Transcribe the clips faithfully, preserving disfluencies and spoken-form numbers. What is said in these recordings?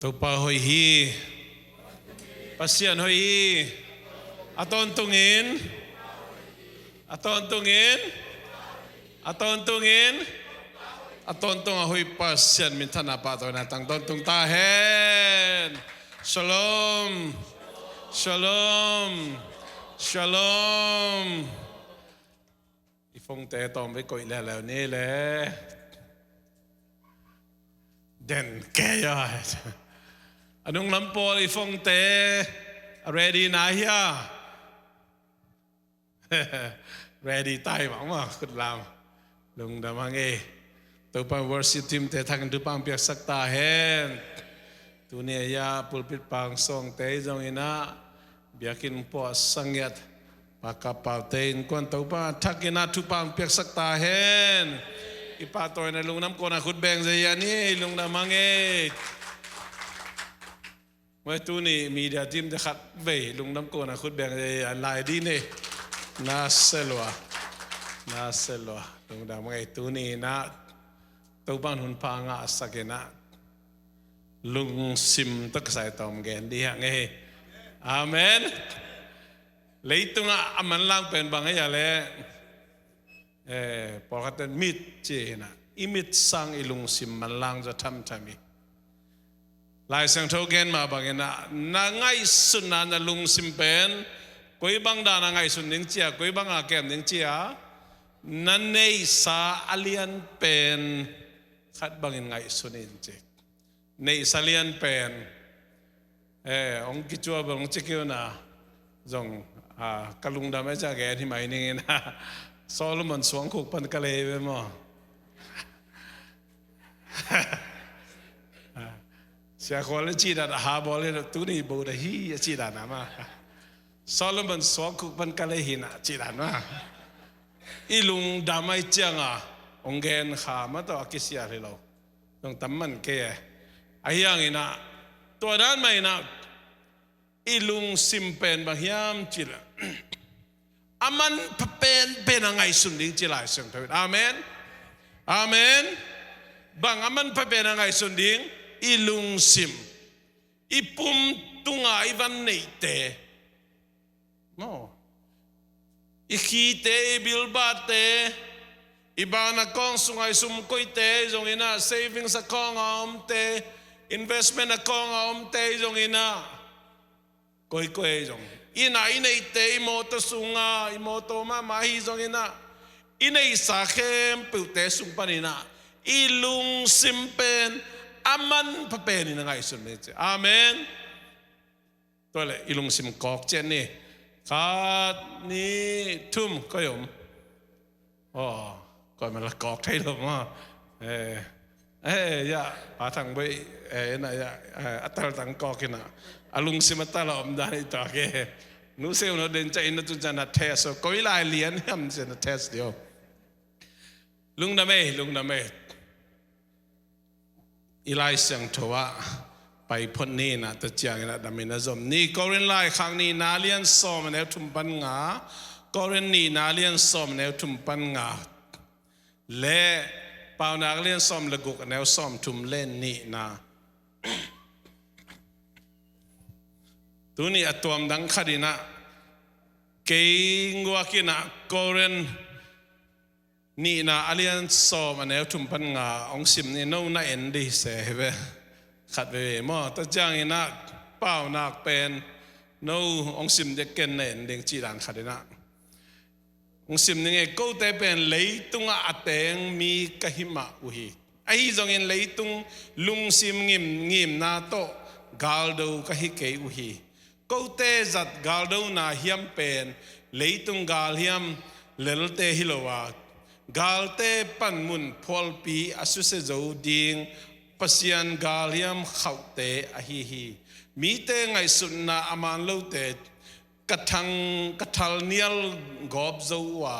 Topa hoih hi. Pasian hoih hi. A tawntungin, a tawntungin, a tawntungin, a tawntung a hoih Pasian minthanna pahtawina tang tawntung ta hen. Shalom. Shalom. Shalom. I phone-te tawm vei koih leuleu ni le. Den kei a. A nunglam pawl i phone-te a ready na hia? Ready tai mah mah khut lam. Lungdam hang e. Topa worship team-te thakin thupha piaksak ta hen. Tuni a pulpit pang sawngte zong inah biakinn puah sangiat pakapaute in kuan Topa thakin a thupha piaksak ta hen. I pahtawina lungdam kona khut beng zia ni lungdam hang e. Mai tuni media team-te khat vei lungdam kona khut beng zia lai di ne. Na selua. Na selua. Lungdam hang e tuni inah Topa in hun pha ngahsak inah lungsim tawh kisai tawm gen di hang e. Amen. Leitungah a manlang pen bang hia le, eh, pawlkhatte mit ci inah i mit sang i lungsim manlang zaw thamtham hi. Lai Siangtho gen mah bang inah na ngaihsutna na lungsim pen koi bang dan a ngaihsun ding cia, koi bang a kem ding cia, na neihsa a lian pen khat bangin ngaihsun in ci. Neihsa lian pen, eh, hong kicuah bel hong ci kei un a zong, ah, ka lungdam e ci a gen hi mai ning inah Solomon suangkhuk pan ka lei ve maw? Sia Khual le cih dan a ha bawl le tuni bo da hi a cih dan a mah. Solomon suangkhuk pan ka lei hi na cih dan mah. I lungdam ahih cianga hong gen kha mah tawh a kisial hi lo. Zong tam man kei e. Ahi hang inah tua dan mah inah i lungsim pen bang hiam cih leh a manpha penpen a ngaihsun ding ci Lai Siangtho in. Amen. Amen. Bang a manpha pen a ngaihsun ding? I lungsim. I pum tunga i van neihte maw, i khite, i bilbate, i bank account sunga i sum koihte zong inah, savings account a omte, investment account a omte zong inah, koikoi zong inah i neihte, i mawtaw sunga i mawtaw mahmah ahi zong inah, i neihsa khempeuhte sung pan inah i lungsim pen a manpha pen in a ngaihsun ni ci. Amen. Tua leh i lungsim kawk ciat ni. Khat, nih, thum, koi om. Aw, koi man la kawk thei lo maw? Eh, eh, ya, Pa Thang Boih, eh, inah ya, eh, a tal tang kawk inah. A lungsim a tal a om dan i tuak e. Nu Seu no den ca in na tu ca na test o. Koi lai lian hiam ci na test dih o. Lungdam e, lungdam e. I Lai Siangtho ah pai phot ni inah tua ciang inah dam in a zom ni. Korin laikhak nihna lian sawm a neu thum pan nga, Korin nihna lian sawm a neu thum pan nga le Paunak lian sawm le guk a neu sawm thum le nihna. Tuni a tuam dang khat inah kei nguak inah Korin nihna a lian sawm a neu thum pan nga hong sim ni. No na en dih se hi ve. Khat veve maw? Tua ciang inah Paunak pen no hong sim dih, ken na en ding cih dan khat inah hong sim ning e. Kote pen leitungah a teng mi ka hi mah uh hi. Ahi zongin leitung lungsim ngim, ngimna tawh galdo ka hi kei uh hi. Kote zat galdona hiam pen leitung galhiam lelte hi lo a, galte panmun phualpi a susia zo ding Pasian galhiam khauhte ahi hi. Mite ngaihsutna a man lote ka thang, ka thal nial gawp zo uh a,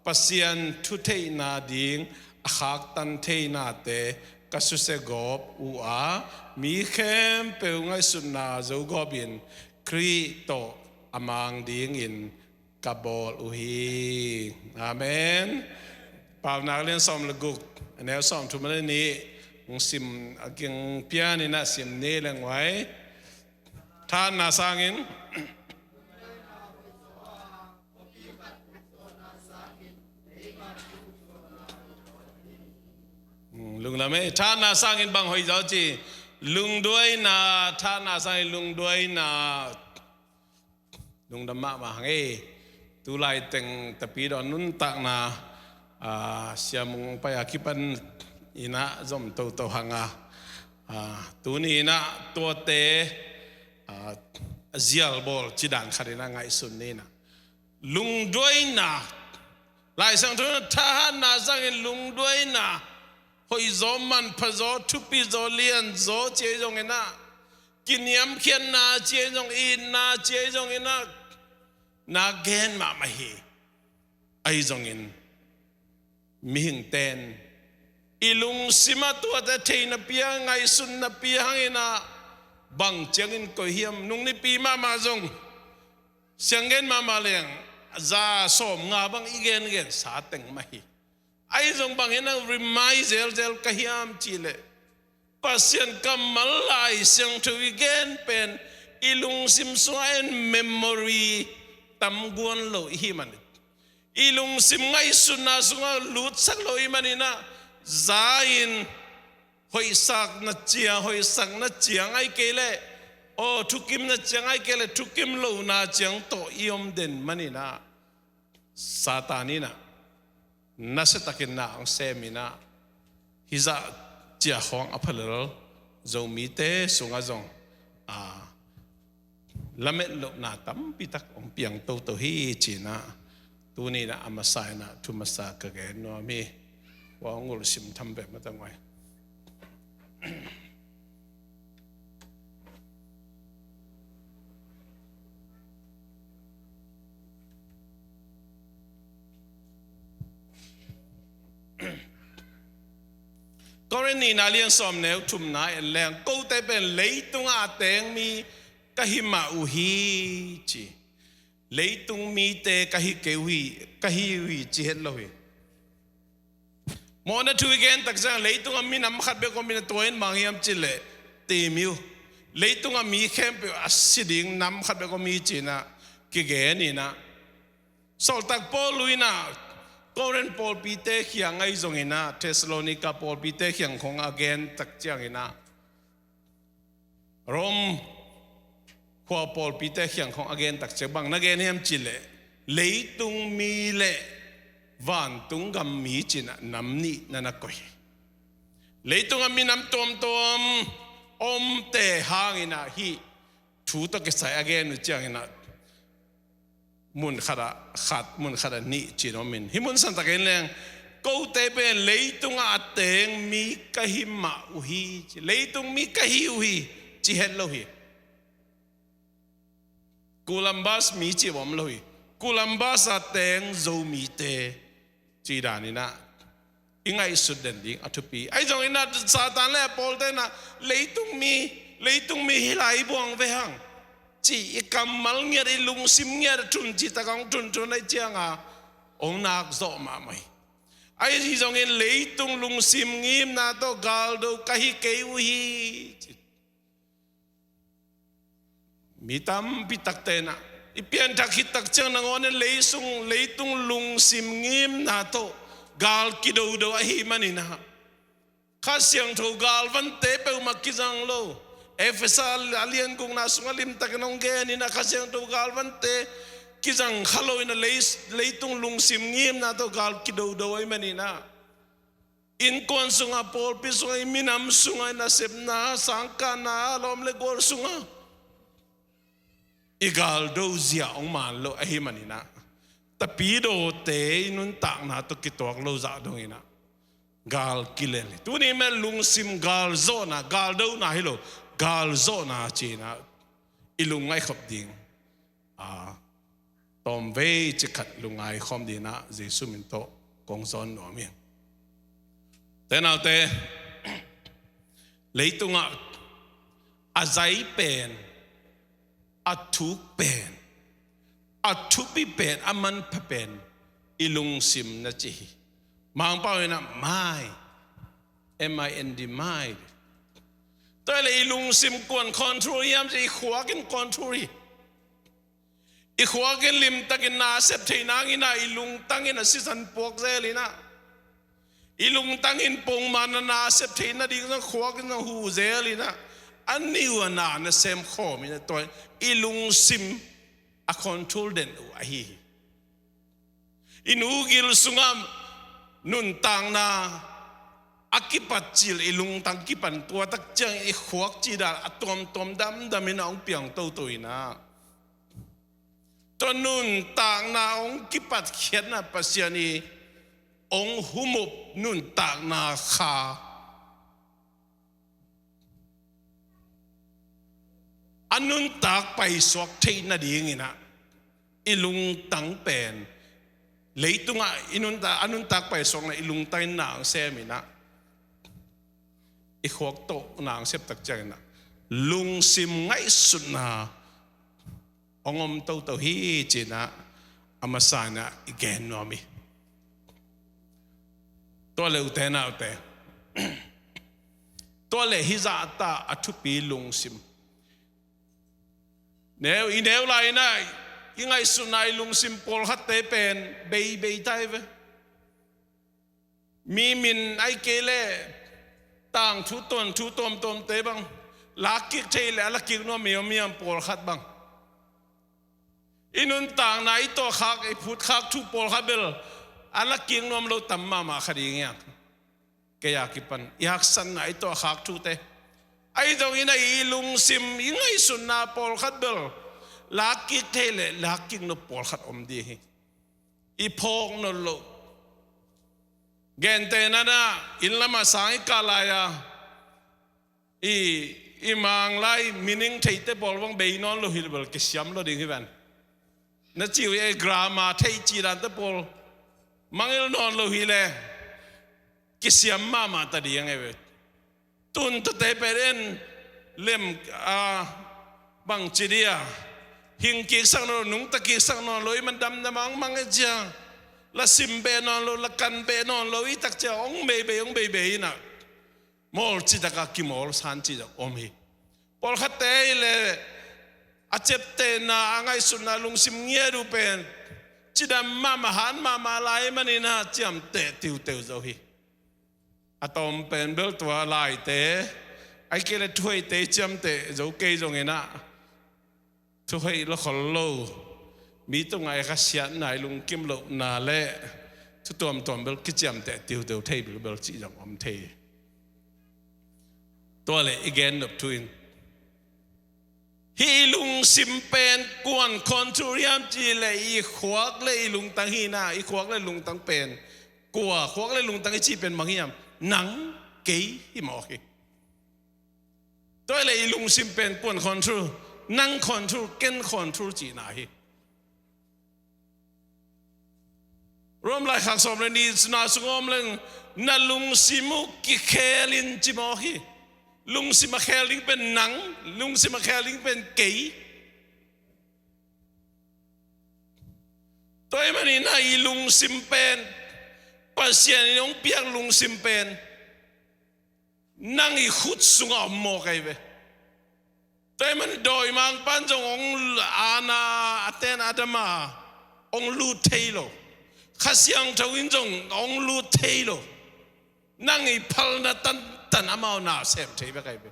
Pasian thutheihna ding a khaktan theihnate ka susia gawp uh a, mi khempeuh ngaihsutna zo gawpin Khrih tawh a mang dingin ka bawl uh hi. Amen. Paunak lian sawm le guk, a neu sawm thum le nih, Sim a ging pian in ah sim ni leng uai. Thahatna sangin. Lungdam ei. Thahatna sangin bang hoih zaw ci. Lungduaina, thahatna sangin lungduaina. Lungdam mahmah hang ei. Tulai teng Tapidaw nuntakna, ah, Sia Mung pai a kipan in ah zom toto hang a, ah, tuni in ah tuate, ah, zialbawl ci dan khat in ah ngaihsun ni in ah. Lungduaina. Lai Siangtho in ah thahatna sangin lungduaina. Hoihzaw, manphazaw, thupizaw, lianzaw ci ahi zongin ah, kiniamkhiatna ci ahi zong, itna ci ahi zongin ah, na gen mahmah hi. Ahi zongin mihingte'n i lungsim ah tuate theihna pia, ngaihsutna pia hangin ah, bang ciangin koih hiam, nung nipi mahmah zong sianggen mahmah leng za sawmnga bang i gengensa teng mah hi. Ahi zong bang hi nang remind zelzel ka hiam cih leh, Pasian kammal Lai Siangtho i gen pen i lungsim sungah en memory tam guan lo i hih manin, i lungsim ngaihsutna sungah lutsak lo i hih manin ah, za-in hoihsakna ciang, hoihsakna ciang ahih kei leh, aw, thukimna ciang ahih kei leh thukim lohna ciang tawh i om den manin ah, Satan in ah nasiatakin na hong sem in ah, hih zah ciah khawng a phalal Zomite sungah zong, a, lamet lohna tampi tak hong piang toto hi ci in ah, tuni in ah a masa in ah thu masa ka gen nuam hi. Hua hong ngulh sim tham ve mah tang uai. Korin nihna lian sawmneu thumna en leng, kote pen leitungah a teng mi ka hi mah uh hi ci. Leitung mite ka hi kei uh hi, ka hi uh hi ci het lo hi. Mawhna thu i gen tak ciang, leitungah minam khat bek om in ah, tua in bang hiam cih leh, timi uh. Leitungah mi khempeuh a si ding nam khat bek om hi ci in ah kigen in ah, sawltak Paul in ah Korin pawlpite kiang ahi zongin ah, Thessalonika pawlpite kiang khawng a gen tak ciangin ah, Rom khua pawlpite kiang khawng a gen tak ciang bang na gen hiam cih leh, leitung mi le vantung gam mi ci in ah nam nih na na koih. Leitungah minam tuamtuam omte hangin ah hih thu tawh kisai a gen uh ciangin ah, mun khat ah khat, mun khat ah nih ci-in om in. Hih mun santak en leng, kote pen leitungah a teng mi ka hi mah uh hi ci. Leitung mi ka hi uh hi ci het lo hi. Columbus mi ci bawm lo hi. Columbus a teng Zomite ci dan in ah i ngaihsut den ding a thupi. Ahi zongin ah Satan le a pawlte in ah, leitung mi, leitung mi hi lai buang ve hang ci, i kammal ngiat, i lungsim ngiat a thun cih tak a hong thunthun ahih ciangin ah hong nak zawh mahmah hi. Ahi zongin leitung lungsim ngimna tawh galdo ka hi kei uh hi ci. Mi tampi takte in ah i pianthak khit tak ciang nangawn in leisung, leitung lungsim ngimna tawh gal kidodo ahih manin ah, Kha Siangtho galvante peuhmah kizang lo. Efesa a lian gukna sungah limtakin hong gen in ah, Kha Siangtho galvante kizang kha lo in ah, lei, leitung lungsim ngimna tawh gal kidodo ahih manin ah, innkuan sungah, pawlpi sungah, i minam sungah, i nasepna, sangkahna, lawm le gual sungah i galdo zia hong man lo ahih manin ah, Tapidawte i nuntakna tawh kituak lo zah dongin ah gal kilel hi. Tuni mah lungsim galzawhna, galdona hi lo, galzawhna ci-in ah i lungngaih khop ding, a, tawmvei ci khat lungngai khawm dingin ah Jesu min tawh kong zawn nuam hi. Te naute, leitungah a zai pen, a thuk pen, a thupi pen, a manpha pen i lungsim na ci hi. Mangpau in ah, my M I N D, mind. Tua le i lungsim kuan control hiam ci, i khuak in control hi. I khuak in limtakin na sep thei nangin ah, i lungtang in a sisan puak zel in ah, i lungtang in pongman na na sep thei nading zong khuak in zong hu zel in ah, a niu a na na sem khawm in ah, tua i lungsim a control den uh ahi hi. I nu gil sungah nuntakna a kipat cil i lungtang kipan, tua tak ciang i khuak cih dan a tuamtuam damdam in a hong piang toto in ah, tua nuntakna hong kipat khiatna Pasian i hong humup nuntakna kha a nuntak paisuak theih nading in ah, i lungtang pen leitungah i nuntak, a nuntak paisuakna i lungtang in na hong sem in ah, i khuak tawh na hong sep tak ciang in ah, lungsim ngaihsutna hong om toto hi ci in ah, a masa in ah i gen nuam hi. Tua le ute naute, tua le hih zahta a thupi lungsim. Neu, i neu lai in ah i ngaihsutna, i lungsim pawlkhatte pen beibei ta hi ve. Mi min ahih kei leh tangthu, tuanthu tuamtuamte bang lak kik thei leh a la kik nuam mi om hiam? Pawlkhat bang. I nuntakna i tawh khak, i phut khak thu pawlkhat bel a la kik nuam lo tam mahmah kha ding hi hang. Kei a kipan i haksatna i tawh khak thute, ahi zongin ah i lungsim, i ngaihsutna pawlkhat bel lak kik thei leh lak kik nop pawlkhat om ding hi. I phawk nawn loh. Gentehna in ah, inn lamah sang i kah lai-a, i, i Manglai meaning theite pawl bang bei nawn lo hi leh bel kisiam lo ding hi ven. Na ci uh ei, grammar thei cih dante pawl mangngilh nawn lo hi leh kisiam mahmah ta ding ei ve. Tun tuate pen en lem, a, bangci dia, hing kiksak nawn lo, nungta kiksak nawn lo, i man damdam a hong mang ei cia, la sim beh nawn lo, la kan beh nawn lo, i tak cia hong beibei, hong beibei in ah, mawl cih tak a kimawl san cih tak om hi. Pawlkhatte hi leh a ciaptehna, a ngaihsutna, lungsim ngiat uh pen cidam mahmah, han mahmah lai manin ah ciamteh tiuteu zo hi. A tawm pen bel tua laite, ahih kei leh thuhoihte ciamteh zo kei zongin ah, thuhoih lo khol lo, mi tungah i khasiatna, i lungkim lohna le thu tuamtuam bel kiciamteh tiuteu thei bilbel cih zong om thei. Tua le i gen nop thu in, hih i lungsim pen kuan control hiam cih leh i khuak le i lungtang hi in ah, i khuak le lungtang pen, kua khuak le lungtang i cih pen bang hiam? Nang, kei hi mawk hi. Tua le i lungsim pen kuan control? Nang control, ken control cihna hi. Rom laikhak sawm le nihna sung om leng, na lungsim uh kikhel in ci mawk hi. Lungsim a khel ding pen nang, lungsim a khel ding pen kei. Tua ahih manin ah i lungsim pen, Pasian in hong piak lungsim pen nang i khut sungah om mawk ahi ve. Tua ahih manin dawimangpa'n zong hong ana a ten a dam a hong lut thei lo. Kha Siangtho in zong hong lut thei lo. Nang i phalna tantan amau na sem thei bek ahi ve.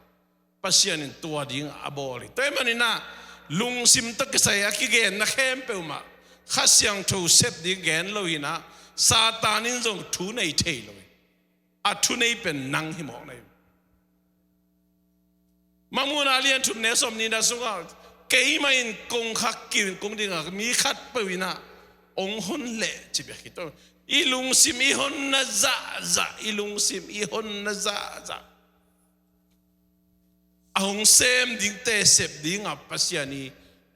Pasian in tua ding a bawl hi. Tua ahih manin ah lungsim tawh kisai a kigenna khempeuh mah Kha Siangtho sep ding gen lo hi in ah, Satan in zong thu nei thei lo hi. A thunei pen nang hi mawk na hi. Mangmuhna lian thum neu sawm nihna sungah, keimah in kong khak kiu in kong ding a, mi khatpeuh in ah hong hon leh ci bek hi. Tua i lungsim i honna zahzah, i lungsim i honna zahzah a hong sem dingte sep ding a Pasian i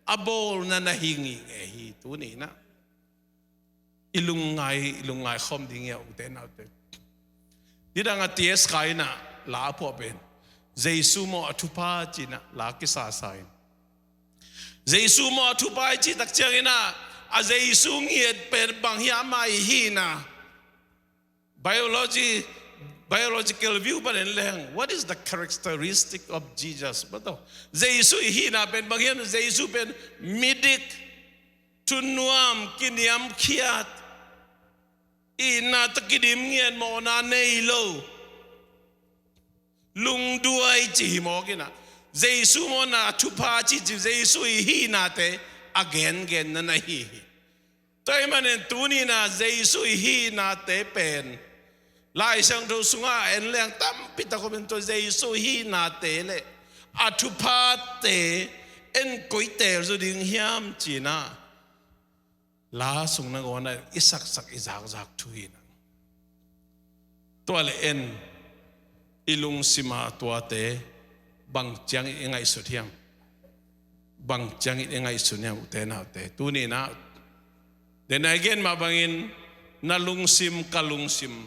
a bawlna na hi ngingei hi tuni in ah. I lungngai, i lungngai khawm ding hi a, ute naute. Nidang a T S Kai in ah la a phuah pen, Jesu maw a thupha ci in ah la kisasa in. Jesu maw a thupha i cih tak ciangin ah, a Jesu ngiat pen bang hiam, amah i hihna, biology, Biological view pan en leng, what is the characteristic of Jesus? Bang tawh Jesu i hihna pen bang hiam? Jesu pen midik, thunuam, kiniamkhiat, itna tawh kidim ngiat, mawhna nei lo, lungduai cih hi mawk in ah, Jesu mawhna, a thupha cih, cih Jesu i hihnate a gengenna na hi hi. Tua ahih manin tuni in ah Jesu i hihnate pen Lai Siangtho sungah en leng tampi tak om in, tua Jesu i hihnate le a thuphate en koi teel zaw ding hiam ci-in ah la sung nangawn ah i saksak, i zakzak thu hi in ah. Tua le en, i lungsim ah tuate bang ciangin i ngaihsut hiam? Bang ciangin i ngaihsut hiam, ute naute? Tuni in ah, den a i gen mah bangin, na lungsim, ka lungsim,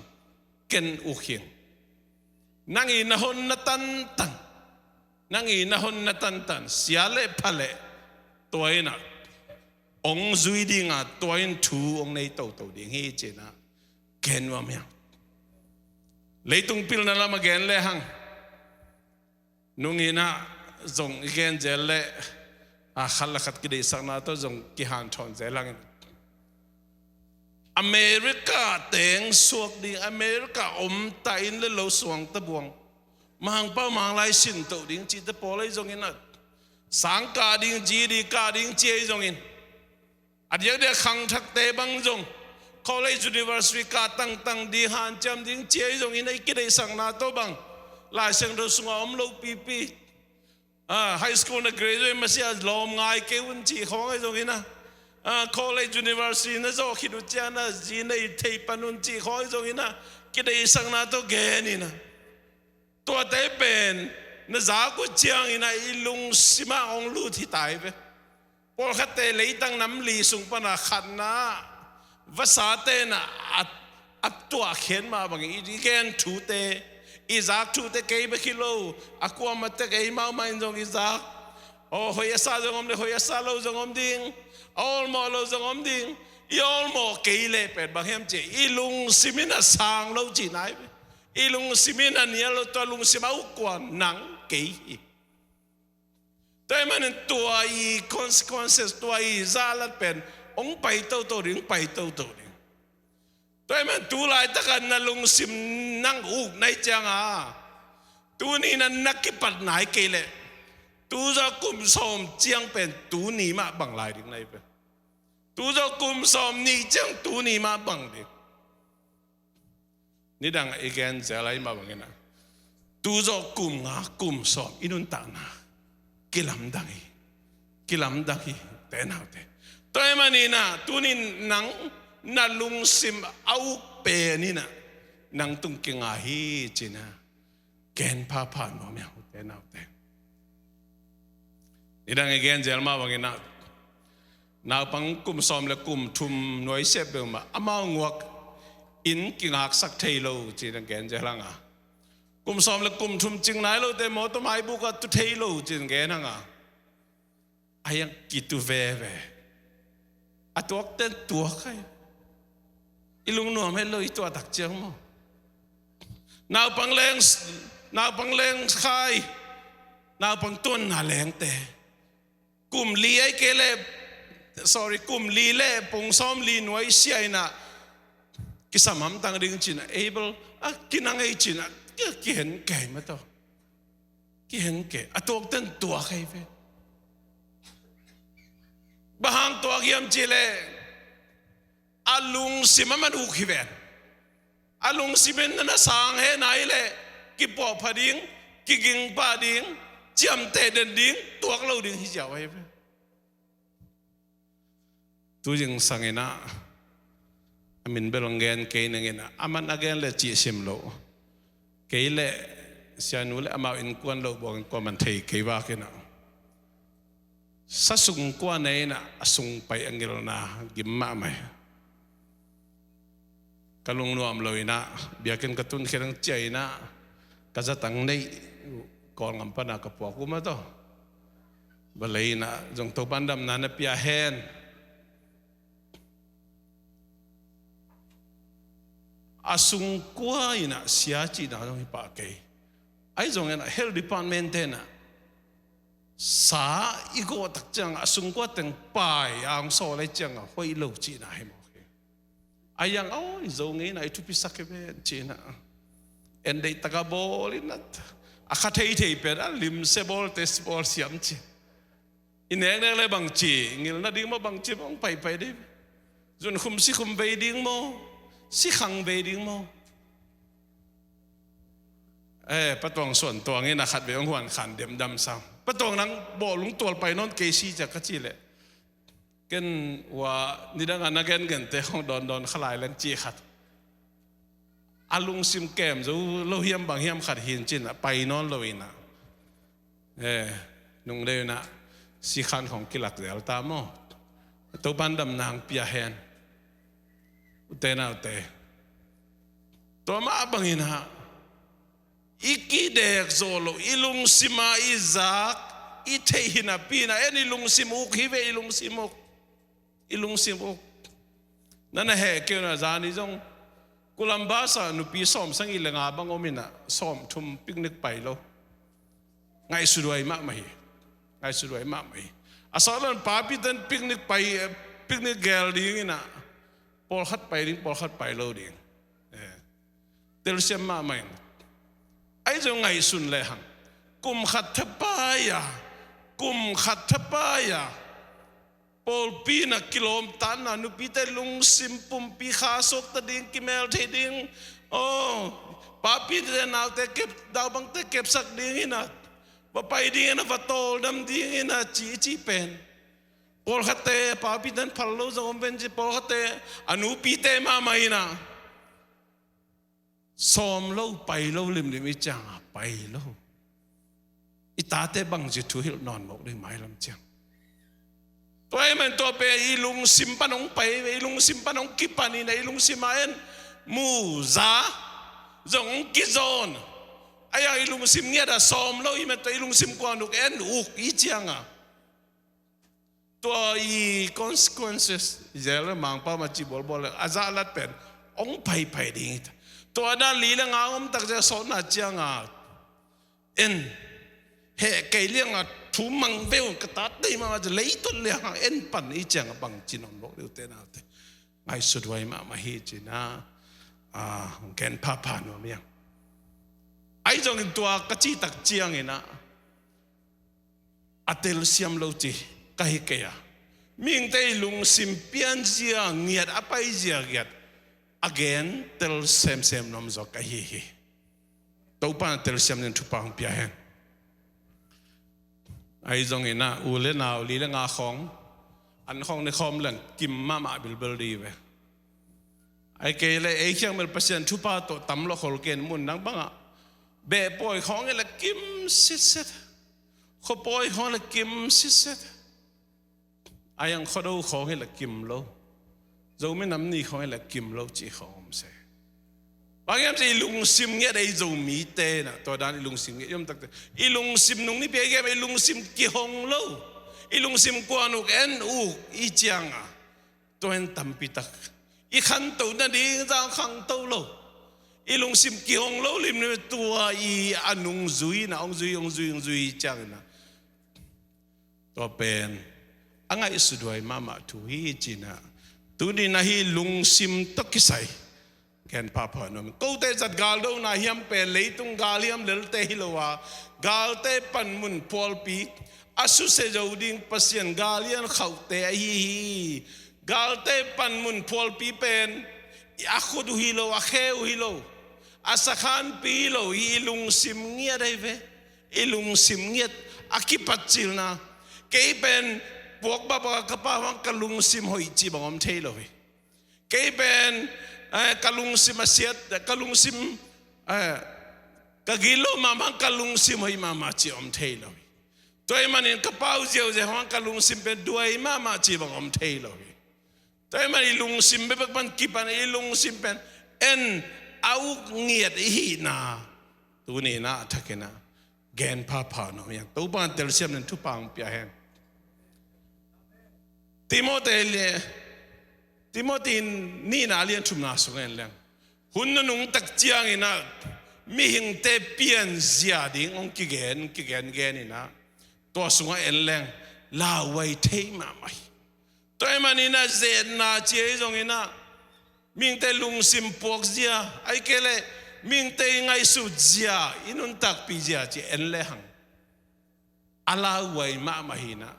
ken uk hi ing. Nang in na hon na tantan, nang in na hon na tantan, sia le pha le, tua in ah hong zui ding a, tua in thu hong nei toto ding hi ci-in ah gen nuam hi ing. Leitung pilna lam a gen le hang, nung in ah zong i gen zel le, a, khat le khat kideihsakna tawh zong kihanthawn zel hang in, America teng suak ding, America om ta, inn le lo suang tabuang, Mangpau Manglai sin toh ding cihte pawl ahi zongin ah, sang kah ding, G D kah ding ci ahi zongin, a diakdiak khangthakte bang zong college, university kah tangtang ding, hanciam ding ci ahi zongin, a i kideihsakna tawh bang Lai Siangtho sungah om lo pipi. Ah, high school na graduate masiah lawm ngai kei un cih khawng ahi zongin ah, ah, college, university na zawh khit uh ciangin ah zi nei thei pan un cih khawng ahi zongin ah, kideihsakna tawh gen in ah, tuate pen na zak uh ciangin ah i lungsim ah hong lut hi ta hi ve. Pawlkhatte leitang nam li sung pan a khatna, vasate in ah a, a tuahkhiat mah bangin i, i gen thute, i zak thute kei bek hi lo, a kuamah tek, eimau mah in zong i zak. Aw, hoih a sa zong om le, hoih a sa lo zong om ding, a awlmawh lo zong om ding. I awlmawh kei leh pen bang hiam cih leh i lungsim in a sang lo cihna hi ve. I lungsim in a nial lo, tua lungsim a uk kua? Nang, kei hi. Tua ahih manin tua i consequences, tua i zahlat pen hong pai toto ding, pai toto ding. Tua ahih manin tu laitak a na lungsim nang uk na hih ciang a, tuni in a na kipat nai kei leh, tu zawh kum sawm ciang pen tuni mah bang lai ding na hi ve. Tu zawh kum sawm nih ciang tuni mah bang ding. Nidang i gen zel a, i mah bangin a, tu zawh kum nga, kum sawm i nuntakna kilamdang hi, kilamdang hi, ute naute. Tua ahih manin a, tuni in nang na lungsim a uk pen in a, nang tung kinga hi ci-in a gen phapha nuam hi hang, ute naute. Nidang i gen zel mah bangin a, naupang kum sawm le kum thum nuaisiah peuhmah amau nguak in kingaksak thei lo ci-in a gen zel hang a, kum sawm le kum thum cing nai lote mawtaw maibuk ah tu thei lo ci-in gen hang a, a hiang kitu veve. A tuakte in tuak hi. I lungnuam het lo, i tuah tak ciang maw. Naupang leng, naupang leng khai, naupang tuanna lengte, kum li ahih kei leh, sorry, kum li le pung sawmli nuaisiah in a kisam hamtang ding ci-in a, able, a kinang ei ci-in a, ki, kihen kei mataw. Kihen kei, a tuakte in tuak hi ve. Bang hang tuak hiam cih leh, a lungsim a man uk hi ven. A lungsim in na sang het nai leh, kipuahpha ding, kigingpah ding, ciamteh den ding, tuak lo ding hi ziau ahi ve. Tu zingsang in a, a min bel hong gen kei ning in a, a man a gen leh cih sim lo. Kei leh sianu le amau innkuan lo buang in kuaman thei kei vak in a, sa sung kua nei in a, a sung pai a ngilna gim mahmah hi. Ka lungnuam lo in a, biakinn ka tun khit hang ciah in a, ka zatang neih, Kawlgam pan a ka puak uh mataw. Balei in a, zong Topa'n damna na pia hen. A sungkua in ah sia cihna zong hi pah kei. Ahi zongin ah health department te in ah sa i gawh tak ciang a sungkua teng pai a hong sawl lai ciang a hoih lo cihna hi mawk hi. A yang aw i Zo ngei in ah i thupisak hi ven cihna. En deih tak a bawl in ah a kha thei thei pen a limsia bawl test bawl siam ci. I neknek le bangci ngilna ding maw, bangci maw hong paipai ding? Zunkhum sikhum vei ding maw, sikhang vei ding maw? Eh, Pa Tuang suan tuang in a khat vei hong huan khan demdam sam. Pa Tuang nang bawlung tual pai nawn kei si cia ka ci leh ken ua nidang a na gengen te hong dawndawn kha lai leng ci khat. A lungsim kem zo lo hiam bang hiam khat hin cin a pai nawn lo in ah. Eh, nung deuh in ah sikhan khong kilak zel ta maw? Topan dam nang pia hen. Ute naute, tua mah bangin ah i kidek zo lo, i lungsim a i zak i theih hi napi in ah en i lungsim uk hi ve, i lungsim uk. I lungsim uk. Na na heh kei un ah zani zong Columbus ah nupi sawm sagih le nga bang om in ah sawm thum picnic pai lo. Ngaihsuthuai mahmah hi. Ngaihsuthuai mahmah hi. A sawt lo in papi ten picnic pai, eh, picnic gel ding in ah pawlkhat pai ding, pawlkhat pai lo ding. Eh. Telsiam mahmah in. Ahi zong ngaihsun lehang kum khat thapai a, kum khat thapai a pawlpi in ah kilawmtatna, nupite lungsim pumpi kha suakta ding, kimel thei ding. Aw, papite naute kep, daubangte kepsak ding in ah va pai ding in ah va tawldam ding in ah ci i ci pen. Pawlkhatte papite in phal lo zong om pen ci, pawlkhatte a nupite mahmah in ah sawm lo, pai lo limlim i ciang a pai lo. I tate bangci thu hilh nawn mawk ding mailam ciang. Tua ahih man tua pen i lungsim pan hong pai, i lungsim pan hong kipan in ah i lungsim a en muza zong hong kizawn. A yang i lungsim ngiat a sawm lo i man tua i lungsim kuan uk en uk i ciang a. Tua i consequences, Israel mangpa ma ci bawlbawl le a zahlat pen hong paipai ding hi ta. Tua dan li le nga om tak zia sawtna ciang a en heh kei liang a thu mang veu ka tat dei mama ci leiton liang a en pan i ciang a bang ci nawn bawk deuh te naute. Ngaihsuthuai mahmah hi cin a, a, gen phapha nuam hiang. Ahi zongin tua ka ci tak ciang in ah a telsiam lo ci ka hi kei a. Mihingte i lungsim pianzia ngiat, a paizia ngiat a gen tel semsem nuam zaw ka hi hi. Topa in telsiam ding thupha hong pia hen. Ahi zongin ah u le nau li le nga khawng an khawng ni khawm leng kim mahmah bilbel di ve. Ahi kei le ei khiang bel Pasian thupha tawh tam lo khol ken mun nang bangah beh pawi khawng hi le kim sitset. Khuapawi khawng le kim sitset. A yang khuado khawng hi le kim lo. Zomi nam ni khawng hi le kim lo ci khawng om se. Bang hiam ci i lungsim ngiat ei Zomite na tua dan i lungsim ngiat i om takte i lungsim nung ni pia i giam i lungsim kihong lo. I lungsim kuan uk en uk i ciang a. Tua in tampi tak i khanto nading zang khangto lo. I lungsim kihong lo limlim tua i a nungzui na hong zui hong zui hong zui ciang na. Tua pen a ngaihsuthuai mahmah thu hi cin a. Tuni na hi lungsim tawh kisai gen phapha nuam. Kote zat galdona hiam pen leitung gal hiam lelte hi lo a galte panmun phualpi a susia zo ding Pasian gal hiam khauhte ahi hi. Galte panmun phualpi pen a khut uh hi lo, a khe uh hi lo, a sakhanpi hi lo hi. I lungsim ngiat ahi ve. I lungsim ngiat a kipatcilna. Kei pen puak babak a ka pa hang ka lungsim hoih cih bang om thei lo hi. Kei pen eh, ka lungsim a siat, ka lungsim eh, ka gilo mahmah ka lungsim hoih mahmah cih om thei lo hi. Tua ahih manin ka pau ziauziau hang ka lungsim pen duai mahmah cih bang om thei lo hi. Tua ahih manin i lungsim bekbek pan kipan i lungsim pen en a uk ngiat i hihna tuni na a thakin a gen phapha nuam hiang. Topa in telsiam nen thupha hong pia hen. Timothy le Timothy nihna lian thumna sung en leng Hun nunung tak ciangin ah mihingte pianzia ding hong kigen kigen genin ah, tua sungah en leng lauhuai thei mahmah hi. Tua ahih manin ah zetna ci ahi zongin ah mihingte lungsim puakzia, ahih kei leh mihingte i ngaihsutzia, i nuntakpihzia ci en lehang a lauhuai mahmah hi nah.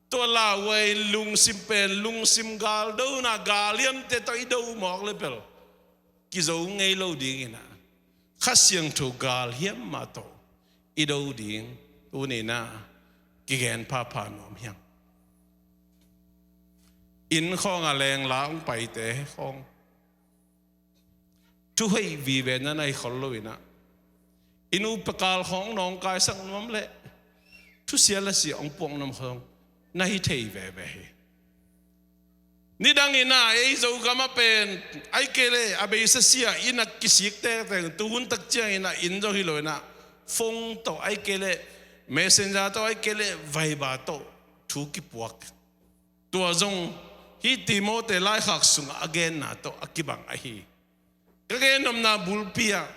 Tua lauhuai lungsim pen lungsim galdona, galhiamte tawh i do mawk le bel kizo ngei lo dingin ah, Kha Siangtho galhiam mah tawh i do ding tuni nah kigen phapha nuam hi hang. Inn khawng a lengla hong paite khawng thuhoih vive na na hi khol loin ah, i nu pakal khawng nawngkaisak nuam leh thusia lasia hong puak nuam khawng na hi thei veve hi. Nidangin ah ei Zogam ah pen, ahih kei leh a beisa sia inn a kisik tektek, tuhun tak ciangin ah inn zong hi loin ah phone tawh, ahih kei leh Messenger tawh, ahih kei leh Viber tawh thu kipuak. Tua zong hih Timoti laikhak sungah a genna tawh a kibang ahi. Ka gennopna bulpi ah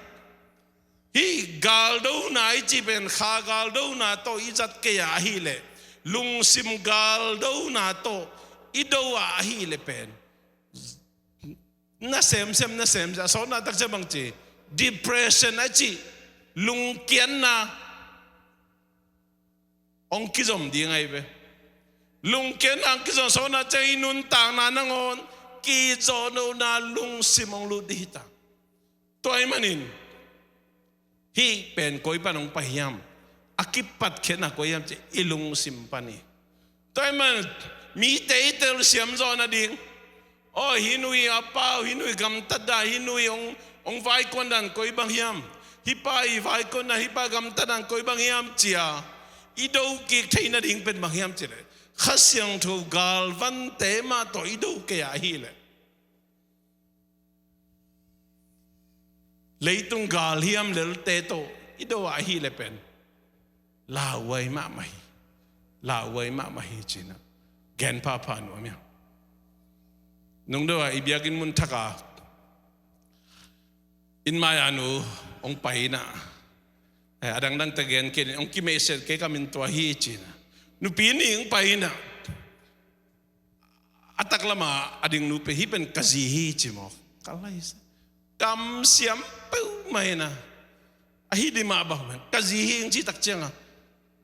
hih galdona i cih pen kha galdona tawh i zat kei a ahih leh, lungsim galdona tawh i do a ahih leh pen na semsem, na semsem, a sawtna takciang bang ci, depression a cih, lungkiatna hong kizom ding ahi ve. Lungkiatna hong kizom, sawtna ciang i nuntakna nangawn kizawhna lungsim hong lut ding hi ta. Tua ahih manin hih pen koi pan hong pai hiam, a kipatkhiatna koi hiam cih i lungsim pan hi. Tua ahih manin mite i telsiam zawh nading, aw, hih nu hi a pau, hih nu hi gamtat dan, hih nu hi hong, hong vaikuan dan koi bang hiam, hih pa hi vaikuan dan, hih pa gamtat dan koi bang hiam ci-a i do kik theih nading pen bang hiam cih leh, Kha Siangtho galvante mah tawh i do kei a ahih leh, leitung galhiam lelte tawh i do a ahih leh pen lauhuai mahmah hi. Lauhuai mahmah hi ci-in ah gen phapha nuam hi hang. Nung deuh a i biakinn mun thak a inn mai-a nu hong pai in ah, eh, a dangdang tawh gen kei ning, hong kimeihsiat kei ka min tua hi ci-in ah, nupi nih hong pai in ah, a taklam a a ding nu pen, hih pen ka zi hi ci mawk. Ka laisa, kamsiam peuhmah in ah, ahi ding mah bang pen ka zi hi hong cih tak ciang a,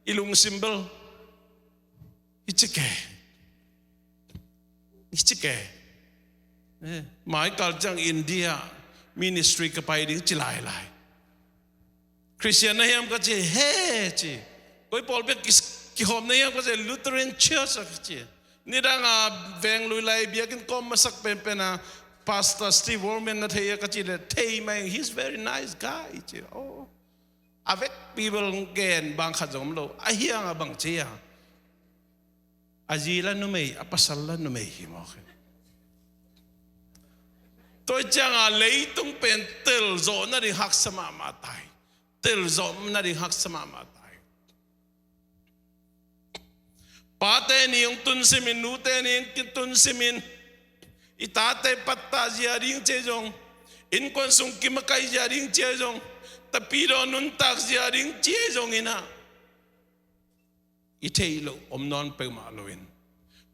i lungsim bel hi ci kei, hi ci kei. Eh, mai kal ciang India ministry ka pai ding ci lailai. Christian na hiam ka ci, he ci. Koi pawlpi ah ki, kihawm na hiam ka ci, Lutheran Church ah ka ci. Nidang a veng lui lai biakinn kawm masak penpen a Pastor Steve Wallman na thei a ka ci leh, thei mai, he's very nice guy ci. Oh. A vekpi bel gen bang khat zong om lo. Ahi hang a bang ci a, a zi la numei, a pasal la numei hi mawk hi. Tua ciang a leitung pen telzawh nading haksa mahmah ta hi. Telzawh nading haksa mahmah ta hi. Pate ni hong tunsimin, nute ni hong tunsimin, i tate pattah zia ding ci ahi zong, innkuan sung kimakaih zia ding ci ahi zong, tapidaw nuntak zia ding ci ahi zongin ah, i theih loh om nawn peuhmah loin,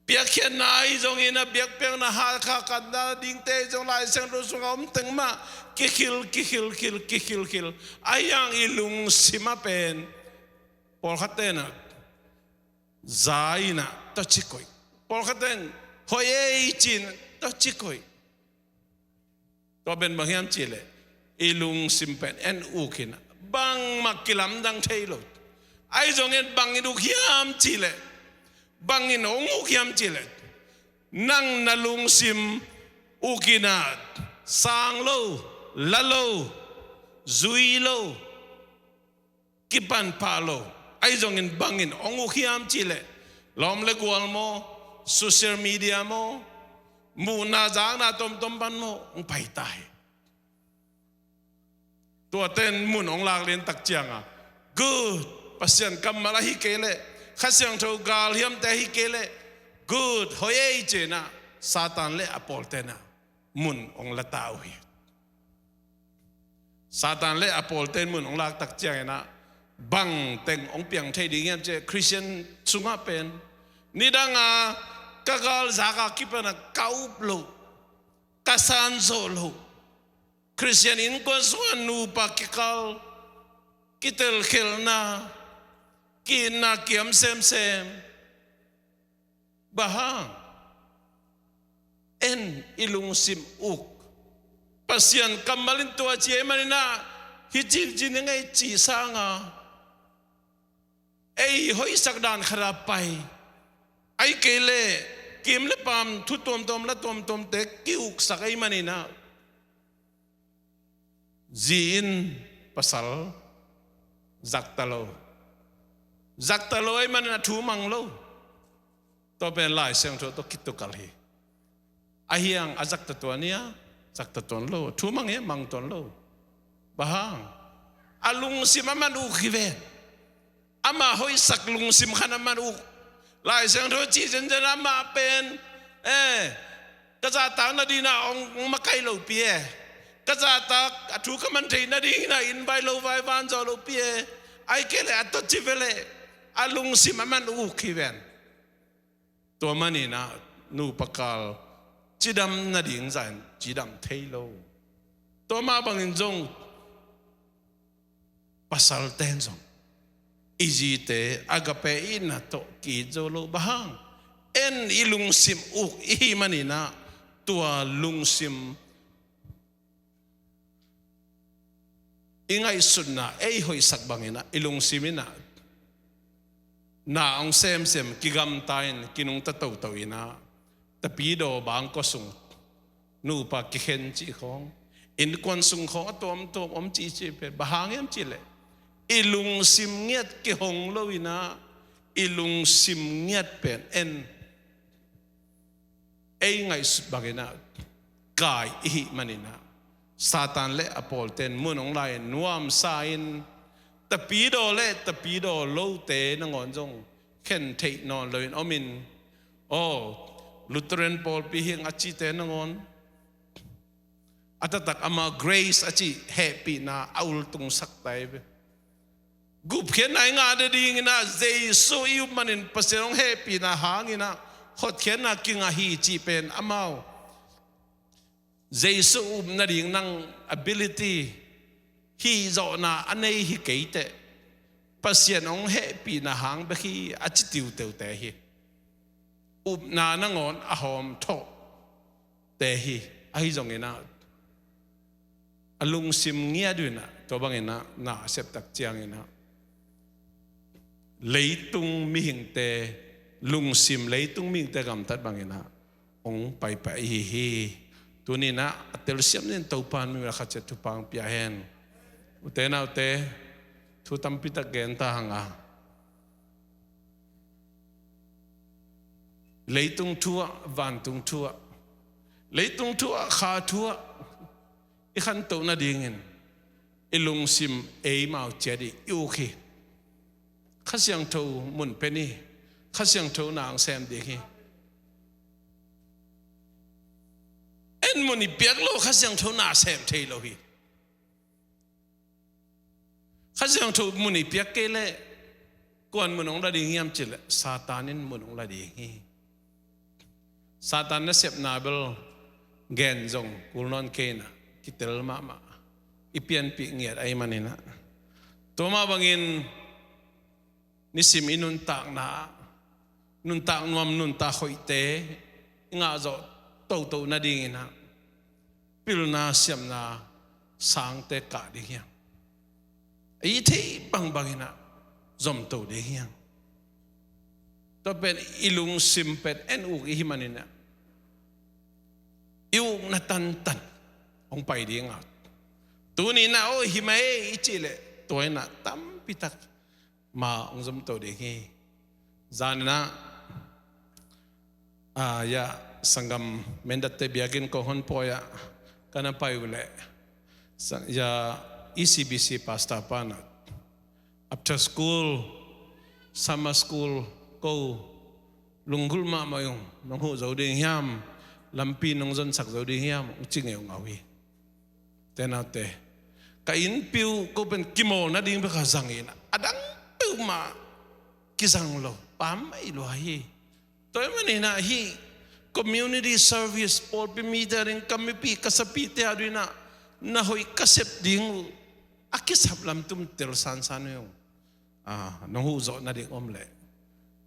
piakkhiatna ahi zongin ah, biakpiakna, hakha katna dingte ahi zong, Lai Siangtho sungah om teng mah kikhil, kikhil, khil, kikhil, khil. Ahi hang i lungsim ah pen pawlkhat ten ah za in ah tawcik koih, pawlkhat ten hoih ei ci-in tawcik koih. Tua pen bang hiam cih leh, i lungsim pen en uk in ah, bangmah kilamdang thei lo. Ahi zongin bangin uk hiam cih leh, bangin hong uk hiam cih leh, nang na lungsim uk in ah, sang lo, la lo, zui lo, kipan pah lo. Ahi zongin bangin hong uk hiam cih leh, lawm le gual maw, social media maw, muhna zakna tomtom pan maw, hong pai ta hi. Tuate in mun hong lak lian tak ciang a, good, Pasian kammal ahi kei leh, Kha Siangtho galhiamte ahi kei leh, good, hoih ei ci-in ah, Satan le a pawlte in ah mun hong la ta uh hi. Satan le a pawlte in mun hong lak tak ciangin ah bang teng hong piang thei ding hiam cih leh Khristian sungah pen nidanga ka galzak a kipan ah ka up loh, ka san zawh loh, Khristian innkuan sungah nupa kikal, kitelkhelhna, ki-itna kiam semsem. Bang hang? En i lungsim uk. Pasian kammal in tua ci ahih manin ah hih ci-in ci ning ei cih sangin ei hoihsak dan khat ah pai, ahih kei leh kim le paam thu tuamtuam la tuamtuamte ki-uksak ahih manin ah zi in pasal zakta lo. Zakta lo ahih manin a thu mang lo. Tua pen Lai Siangtho tawh kitukalh hi. A hiang a zakta tuan hia? Zakta tuan lo. Thu mang hia? Mang tuan lo. Bang hang? A lungsim a man uk hi ven. Ama hoihsak lungsim khat a man uk. Lai Siangtho cih zenzen amah pen, eh, ka zahtak nadingin ah hong, hong makaih lopi e. Ka zahtak a thu ka man thei nadingin ah invite lo vai van zawh lopi e. Ahih kei leh a tawh ci ve leh a lungsim a man uk hi ven. Tua manin ah nupa kal cidam nading zah in cidam thei lo. Tua mah bangin zong pasalte in zong i zite agape itna tawh ki-it zo lo. Bang hang? En i lungsim uk i hih manin ah tua lungsim i ngaihsutna ei hoihsak bangin ah i lungsim in ah na hong semsem, kigamta in, kinungta toto in ah Tapidaw bangkua sung nupa kikhen cih khawng, innkuan sung khawng a tuamtuam om cihcih pen bang hang hiam cih leh i lungsim ngiat kihong lo in ah i lungsim ngiat pen en ei ngaihsut bangin ah kai i hih manin ah Satan le a pawlte in mun hong la in nuamsa in Tapidaw le Tapidaw lote nangawn zong khen theih nawn loin om in, aw, Lutheran pawlpi hi ing a cihte nangawn a taktak amah grace a cih hehpihna a ultungsak ta hi ve. Gupkhiatna i ngah nadingin ah Jesu i up manin Pasian hong hehpihna hangin ah hotkhiatna kingah hi cih pen amau Jesu up nading nang ability, hihzawhna a nei hi kei teh Pasian hong hehpihna hang bek hi a ci tiuteute hi. Upna nangawn a hawm thawhte hi. Ahi zongin ah a lungsim ngiat uh in ah tua bangin ah na a sep tak ciangin ah leitung mihingte lungsim, leitung mihingte gamtat bangin ah hong paipai ahi hi. Tuni in ah a telsiam nin Topa in mi mah khat ciat thupha hong pia hen. Ute naute, thu tampi tak gen ta hang a, leitung thu ah, vantung thu ah, leitung thu ah, kha thu ah i khantoh nadingin i lungsim eimau ciat i uk hi. Kha Siangtho mun pen hi. Kha Siangtho na hong sem ding hi. En mun i piak lo Kha Siangtho na sem thei lo hi. Kha Siangtho mun i piak kei leh kuan mun hong la ding hiam cih leh Satan in mun hong la ding hi. Satan nasepna bel gen zong kul nawn kei in ah kitel mahmah, i pianpih ngiat ahih manin ah. Tua mah bangin nisim i nuntakna, nuntak nuam, nuntak hoihte i ngahzawh toto nadingin ah pilna siamna sangte kah ding hiam? I theih bangbang in ah zomto ding hiam? Tua pen i lungsim pen en uk i hih manin ah i ukna tantan hong pai ding a, tuni in ah aw hih mah e i cih leh tua in ah tampi tak ma hong zomto ding hi. Zan in ah, ah, ya, sanggam Mendatte biakinn kong hon pawi ah ka na pai uh leh, sa-, ya, E C B C pastor pa in ah after school, summer school ko lunggulh mahmah ung, nong huh zo ding hiam, lampi nong zonsak zo ding hiam, hong ci ngei ung a uh hi. Ute naute, ka innpi uh ko pen kimawl nading bek a zang in, a dang peuhmah kizang lo, pam mai lua hi. Tua ahih manin ah hih community service, pawlpi mite ading, ka mipih ka sapite ading ah na hoih ka sep ding uh a kisap lam tum tel sansan uh hi ung. Ah, nong huh zawh nading om leh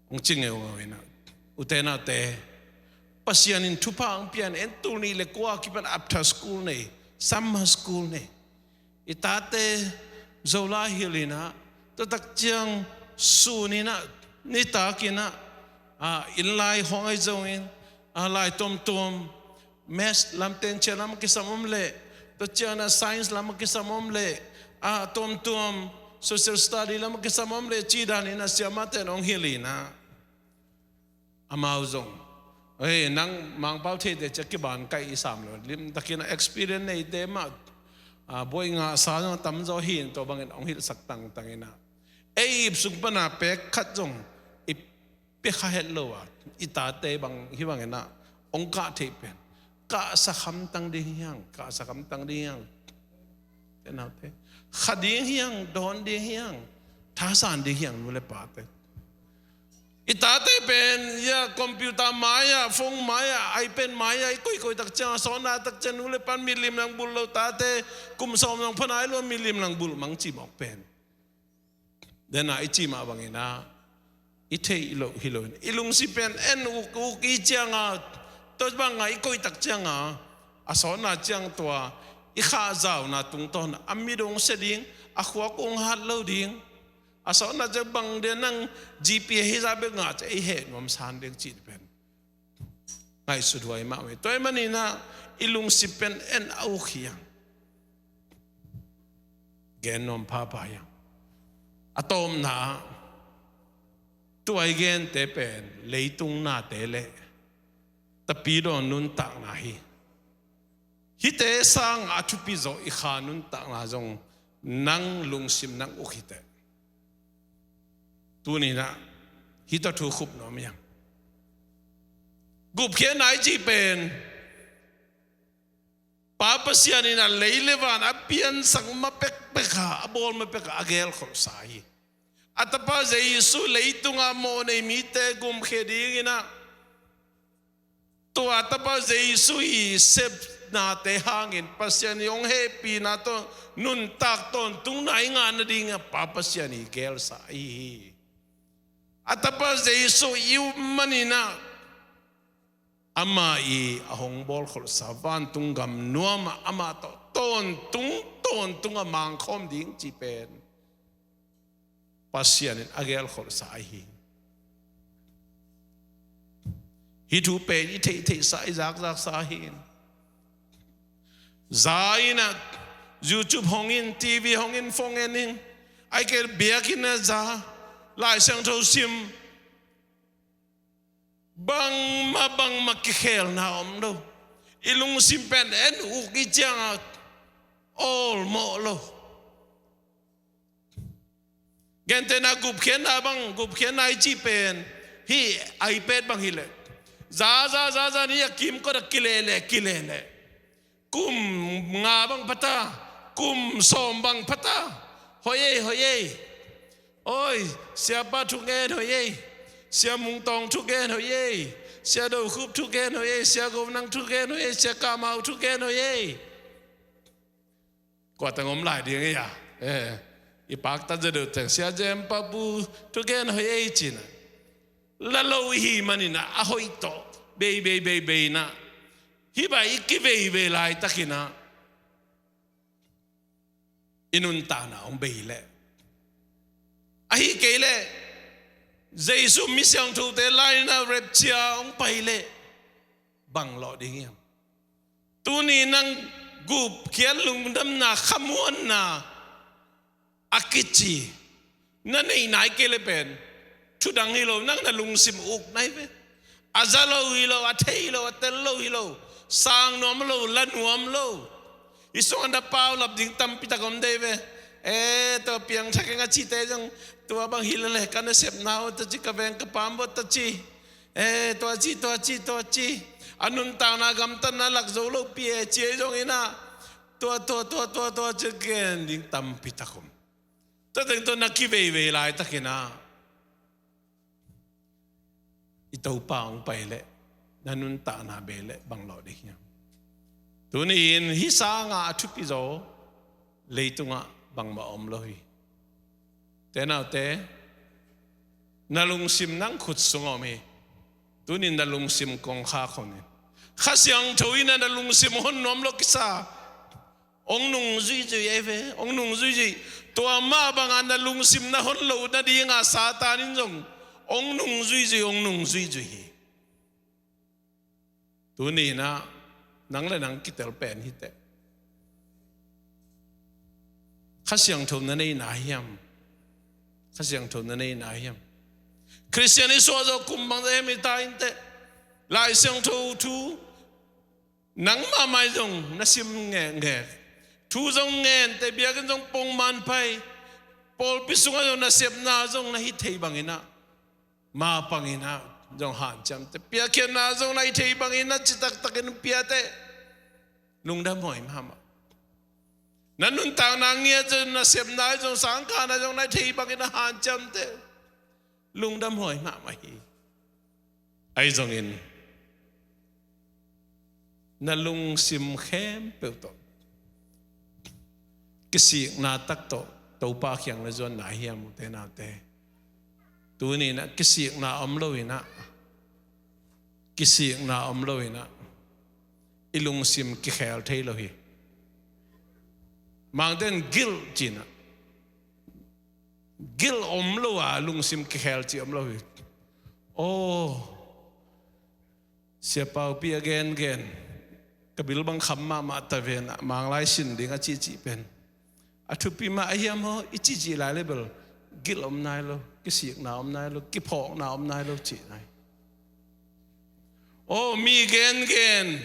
hong ci ngeungeu in ah, ute naute, Pasian in thupha hong pia in, en, tul nih le kua kipan after school nei, summer school nei. I tate Zo lai hilh in ah, tua tak ciang sun in ah, nitak in ah, ah, inn lai hong ahi zongin, ah, lai tuamtuam, maths lam, tengcia lam a kisam om leh, tua ciang ah science lam a kisam om leh, ah, tuamtuam, social study lam a kisam om leh, ci dan in ah siamahte in hong hilh in ah, amau zong, "Hei, nang Mangpau theite ciang kiban kaih i sam lo, limtakin a experience neite mah, ah, buai ngahsa zong a tamzaw hi," in tua bangin hong hilhsak tangtang in ah, ei ip sung pan a pek khat zong i pia kha het lo a, i tate bang hih bangin ah hong kah theih pen, kahsa khamtang ding hi hang, kahsa khamtang ding hi hang. Ute naute, kha ding hi hang, dawn ding hi hang, thasan ding hi hang, nu le pate. I tate pen, ya, computer mai-ah, phone mai-ah, iPad mai-ah i koikoi tak ciang, a sawtna tak ciang nu le pan milim nang bulh lo, tate kum sawm nang pha nai lo milim nang bulh mang cih mawk pen, den a i cih mah bangin ah i theih loh hi lo in, i lungsim pen en ukuk i ciang a, tua bang a i koih tak ciang a, a sawtna ciang tua i khahzauna tungtawn a mit hong sia ding, a khuak hong hat lo ding. A sawtna ciang bang dia nang GPA hi zah bek ngah ciang i heh nuam san ding cih pen ngaihsut huai mahmah hi. Tua ahih manin ah i lungsim pen en a uk hi hang. Gen nuam phapha hi hang. A tawpna, tua i gente pen leitung nate le tapidaw nuntakna hi. Hihte sang a thupi zawh i kha nuntakna zong nang lungsim nang uk hi teh. Tuni-in ah hih tawh thu khup nuam hi hang. Gupkhiatna i cih pen Pa Pasian in ah lei le van a piansak ma pekpek a, a bawl ma pek a, a gelkholhsa hi. A Tapa Jesu leitungah mawhnei mite gumkhia dingin ah, tua Tapa Jesu i sepnate hangin Pasian i hong hehpihna tawh nuntak tawntungna i ngah nadingin Pa Pasian i gelsa ahi hi. A Tapa Jesu i up manin ah, amah i a hong bawlkholhsa vantung gam nuamah amah tawh tawntung tawntungah mangkhawm ding cih pen Pasian in a gelkholhsa ahi hi. Hih thu pen i theihtheihsa, i zakzaksa hi in. Za in ah YouTube hong in, TV hong in, phone en in, ahih kei leh biakinn ah za, Lai Siangtho sim, bangmah bangmah kikhelna om lo. I lungsim pen en uk i ciang a awlmawh lo. Gentehna gupkhiatna bang, gupkhiatna i cih pen hih iPad bang hi leh, za za za za ni a kimkot a kileh leh, kileh leh, kum nga bang pha ta, kum sawm bang pha ta, hoih ei, hoih ei. Oi, Siapa thugen hoih ei, Sia Mung Tawng thugen hoih ei, Sia Do Khup thugen hoih ei, Sia Go Nang thugen hoih ei, Sia Kah Mau thugen hoih ei. Kua teng om lai ding ei a, eh, i paktat zaw deuh teng, Sia Jem Papu thugen hoih ei ci-in ah, la lo i hih manin ah, a hoih tawh bei bei bei bei in ah, hih bang i kiveivei laitakin ah i nuntakna hong bei leh, ahih kei leh Jesu mi siangthote lai-in ah rapture hong pai leh bang lawh ding hiam? Tuni nang gupkhiat, lungdamna, khamuanna a kici na neih nai kei leh pen thu dang hi lo, nang na lungsim uk nai ve. A za lo hi lo, a thei lo, a tel lo hi lo, sang nuam lo, la nuam lo. Hih sungah na paulap ding tampi tak om dei ve. Eh, tua piangthak eng a cihte zong tua bang hi leh leh ka nasepna uh ta ci, ka veng ka pam uh ta ci. Eh, tua ci, tua ci, tua ci. A nuntakna gamtatna lak zo lo pi e ci ei zongin ah, Tua, tua, tua, tua, tua, ci gen ding tampi tak om. Tua teng tua na kiveivei laitakin ah, i Topa hong pai leh, na nuntakna bei leh bang lawh ding hiam? Tuni-in hih sangah a thupi zaw leitungah bangmah om lo hi. Te naute, na lungsim nang khut sungah om hi. Tuni-in na lungsim kong khak hon in. Kha Siangtho in ah na lungsim hon nuam lo kisa. Hong nung zuizui ei ve, hong nung zuizui. Tua mah bangah na lungsim na hon loh nadingah Satan in zong hong nung zuizui, hong nung zuizui hi. Tuni-in ah nang le nang kitel pen hi teh. Kha Siangtho na nei na hiam? Kha Siangtho na nei na hiam? Khristian i suah zawh kum bangzah hiam i ta in teh. Lai Siangtho thu nangmah mai zong na sim ngeingei. Thu zong ngen teh, biakinn zong pongman pai. Pawlpi sungah zong nasepna zong na hih thei bangin ah, ma pangin ah zong hanciam teh. Piakkhiatna zong na hih thei bangin ah citaktakin pia teh. Lungdam huai mahmah. Na nuntakna ngiat zong, nasepna zong, sangkahna zong na hih thei bangin ah hanciam teh. Lungdam huai mahmah hi. Ahi zongin na lungsim khempeuh tawh, kisikna tak tawh Topa kiang na zuan na hiam, ute naute? Tuni-in ah kisikna om lo-in ah, kisikna om lo-in ah i lungsim kikhel thei lo hi. Mangte in guilt ci-in ah, guilt om lo a lungsim kikhel cih om lo hi. Aw, Sia Paupi a gengen, ka bil bang kham mahmah ta ven ah, Manglai sin ding a cihcih pen a thupi mah a hiam aw, i cihcih lai le bel guilt om nai lo, kisikna om nai lo, kiphawkna om nai lo cih nai. Aw, mi gengen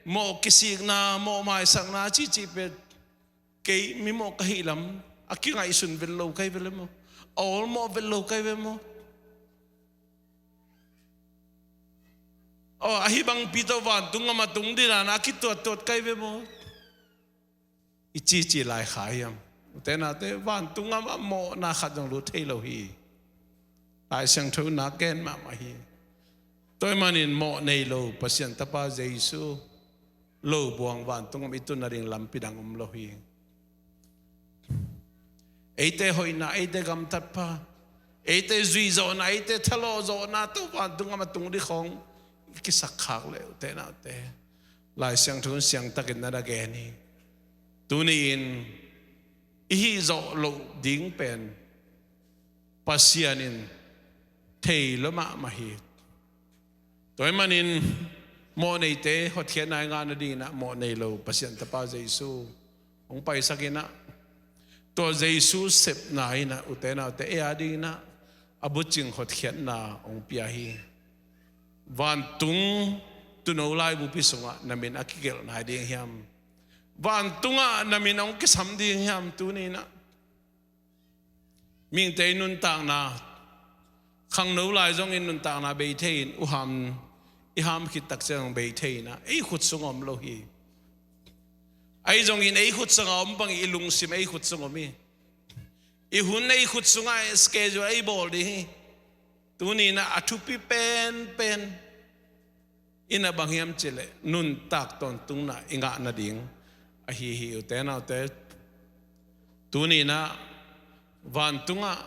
mawh kisikna, mawh maisakna cihcih pen, kei mimawh ka hih lam a kingaihsun vet lo ka hi ve le maw? A awlmawh vet lo ka hi ve maw? Aw, ahi bangpi tawh vantung gam a tung ding dan a kituattuat ka hi ve maw? I cihcih lai kha hiam? Ute naute, vantung gam ah mawhna khat zong lut thei lo hi. Lai Siangtho na gen mahmah hi. Tua ahih manin mawh nei lo Pasian Tapa Jesu lo buang vantung gam i tun nading lampi dang om lo hi. Eite hoihna, eite gamtat pha, eite zuih zawhna, eite thalawh zawhna tawh vantung gam a tung ding khawng i kisak khak leh, ute naute, Lai Siangtho in siangtakin na na gen hi. Tuni-in i hih zawh loh ding pen Pasian in thei lo mahmah hi. Tua ahih manin mawh neite hotkhiatna i ngah nadingin ah mawh nei lo Pasian Tapa Jesu hong paisak in ah, tua Jesu sepna in ah, ute naute, ei a dingin ah a bucing hotkhiatna hong pia hi. Vantung tuuno laibupi sungah na min a kigelh nai ding hiam? Vantungah na min hong kisam ding hiam tuni-in ah? Mihingte i nuntakna, khangno lai zongin nuntakna bei thei in, uham, i ham khit tak ciang bei thei in ah, ei khut sungah om lo hi. Ahi zongin ei khut sungah om bangin i lungsim ei khut sungah om hi. I hun ei khut sungah schedule ei bawl ding hi. Tuni-in ah a thupi penpen in ah bang hiam cih leh nuntak tawntungna i ngah nading ahi hi, ute naute. Tuni-in ah vantungah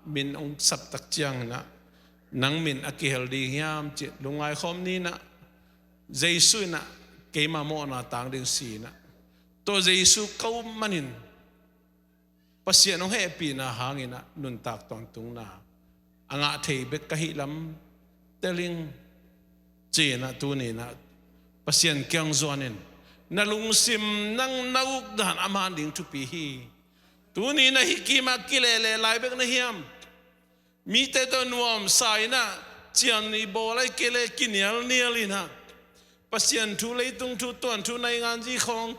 min hong sap tak ciangin ah nang min a kihel ding hiam cih lungngai khawm ni in ah, Jesu in ah keima mawhna tang ding si in ah, tua Jesu ka up manin Pasian hong hehpihna hangin ah nuntak tawntungna a ngah thei bek ka hih lam tel ing, ci-in ah tuni-in ah Pasian kiang zuan in. Na lungsim nang na uk dan a man ding thupi hi. Tuni-in ah hih kimah kilehleh lai bek na hiam? Mite tawh nuamsa in ah ciamnuih bawl ahih kei leh kinialnial in ah, Pasian thu, leitung thu, tuan thu, naingan zi khawng,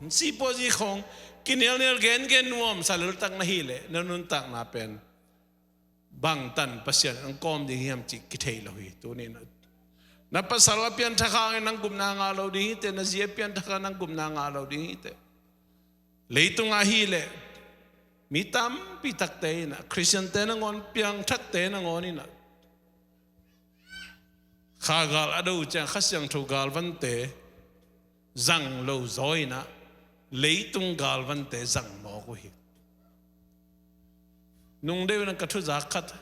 sihpua zi khawng kinialnial gengen nuamsa leltak na hih leh, na nuntakna pen bangtan Pasian hong kawm ding hiam cih kithei lo hi. Tuni-in ah na pasal a pianthak hangin nang gupna ngah lo ding hi teh, na zi a pianthak hangin nang gupna ngah lo ding hi teh. Leitung ah hi leh mi tampi takte in ah, Khristiante nangawn, piangthakte nangawn in ah, kha gal a do ciang Kha Siangtho galvante zang lo zaw in ah, leitung galvante zang mawk uh hi. Nung deuh in ah ka thuzak khat,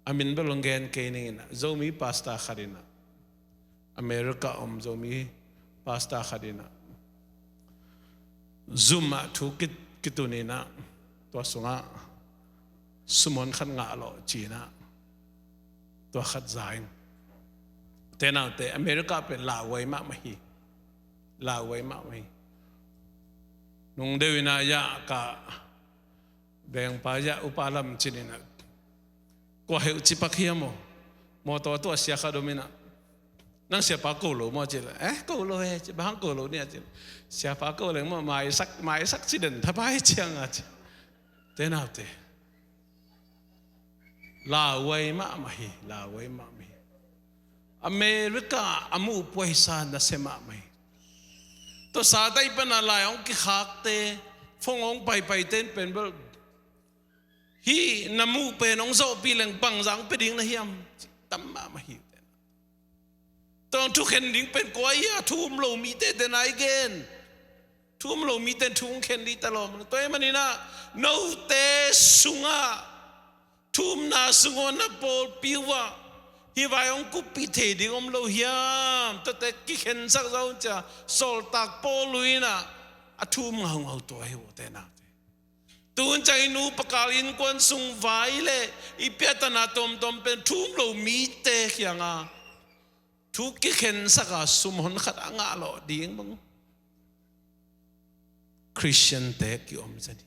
a min bel hong gen kei ning in ah, Zomi pastor khat in ah, America om Zomi pastor khat in ah, Zoom ah thu ki, kitun in ah, tua sungah sumon khat ngah lawh ci-in ah, tua khat za in. Te naute, America pen lauhuai mahmah hi. Lauhuai mahmah hi. Nung deuh in ah, ya ka vengpa, ya upa Lam Cin in ah, kua heuh ci pak hiam aw? Mawtaw tua sia khat om in ah, nang siapa ko lo maw ci leh, eh, ko lo e ci, bang hang ko lo ni a ci leh, siapa ko leng maw, maisak, maisak ci den thapai ciang a ci. Te naute, lauhuai mahmah hi, lauhuai mahmah hi. America a muh puaisa nasia mahmah hi. Tua sa tai pan a lai hong kikhakte, phone hong paipaite in pen bel, hih na muh pen hong zawhpih leng bangzah hong pia ding na hiam? Tam mahmah hi. Tua thukhen ding pen kua hi a, thu um lo mite, den a i gen. Thu um lo mite in thu hong khen ding ta lawm. Tua ahih manin ah, note sungah, thu umna sung uh a na pawlpi uh ah, hih vai hong kuppih thei ding om lo hiam? Tuate kikhensak zo un ci-a, sawltak Paul in ah a thu um ngaungau tua hi uh, te naute. Tu hun ciang i nupa kal innkuan sung vai leh i piattana tuamtuam pen thu um lo mite kiangah thu kikhensak a sum hon khat a ngah lawh ding bang Khristiante kiom zen hi.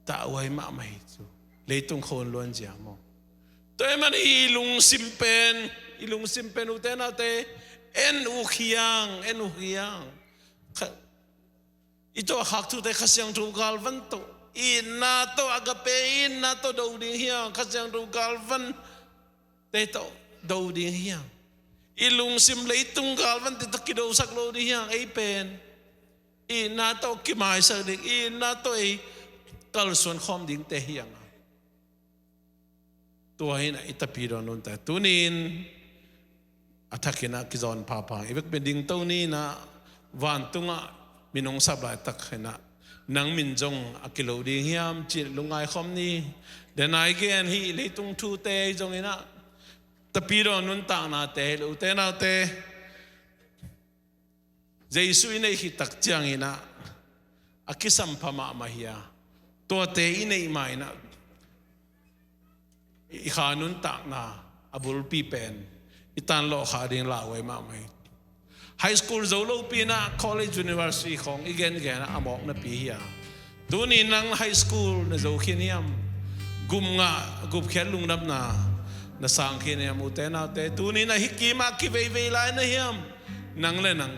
Tawh huai mahmah hi cu. Leitung khua luanzia maw? Tua ahih manin i lungsim pen, i lungsim pen, ute naute, en uh hiang, en uh hiang. Kha, i tuahkhak thute Kha Siangtho galvan tawh, itna tawh, agape itna tawh do ding hiang, Kha Siangtho galvan te tawh do ding hiang. I lungsim leitung galvan te tawh kidosak lo ding hiang, ei pen. Itna tawh kimaisak ding, itna tawh ei kalsuan khawm dingte hiang a. Tua hi-in ah i tapidaw nuntak tuni-in a thak hi-in ah kizawn phapha hang. I vekpi-in dingto ni-in ah, vantungah min hong sap laitak hi-in ah, nang min zong a kilo ding hiam ci-in lungngai khawm ni. Denai gen hih leitung thute hi zongin ah, tapidaw nuntaknate hi lo, ute naute. Jesuh i neih khit tak ciangin ah a kisampha mahmah hi a, tuate i neih ma-in ah i kha nuntakna a bulpi pen i tanlawh kha ding lauhuai mahmah hi. High school zo lopi-in ah college, university khawng i gengen ah a mawk napi hi a, tuni nang high school na zo khin hiam? Gupna, gupkhiat lungdamna na sang khin hiam, ute naute? Tuni-in ah hih kim ah kiveivei lai na hiam? Nang le nang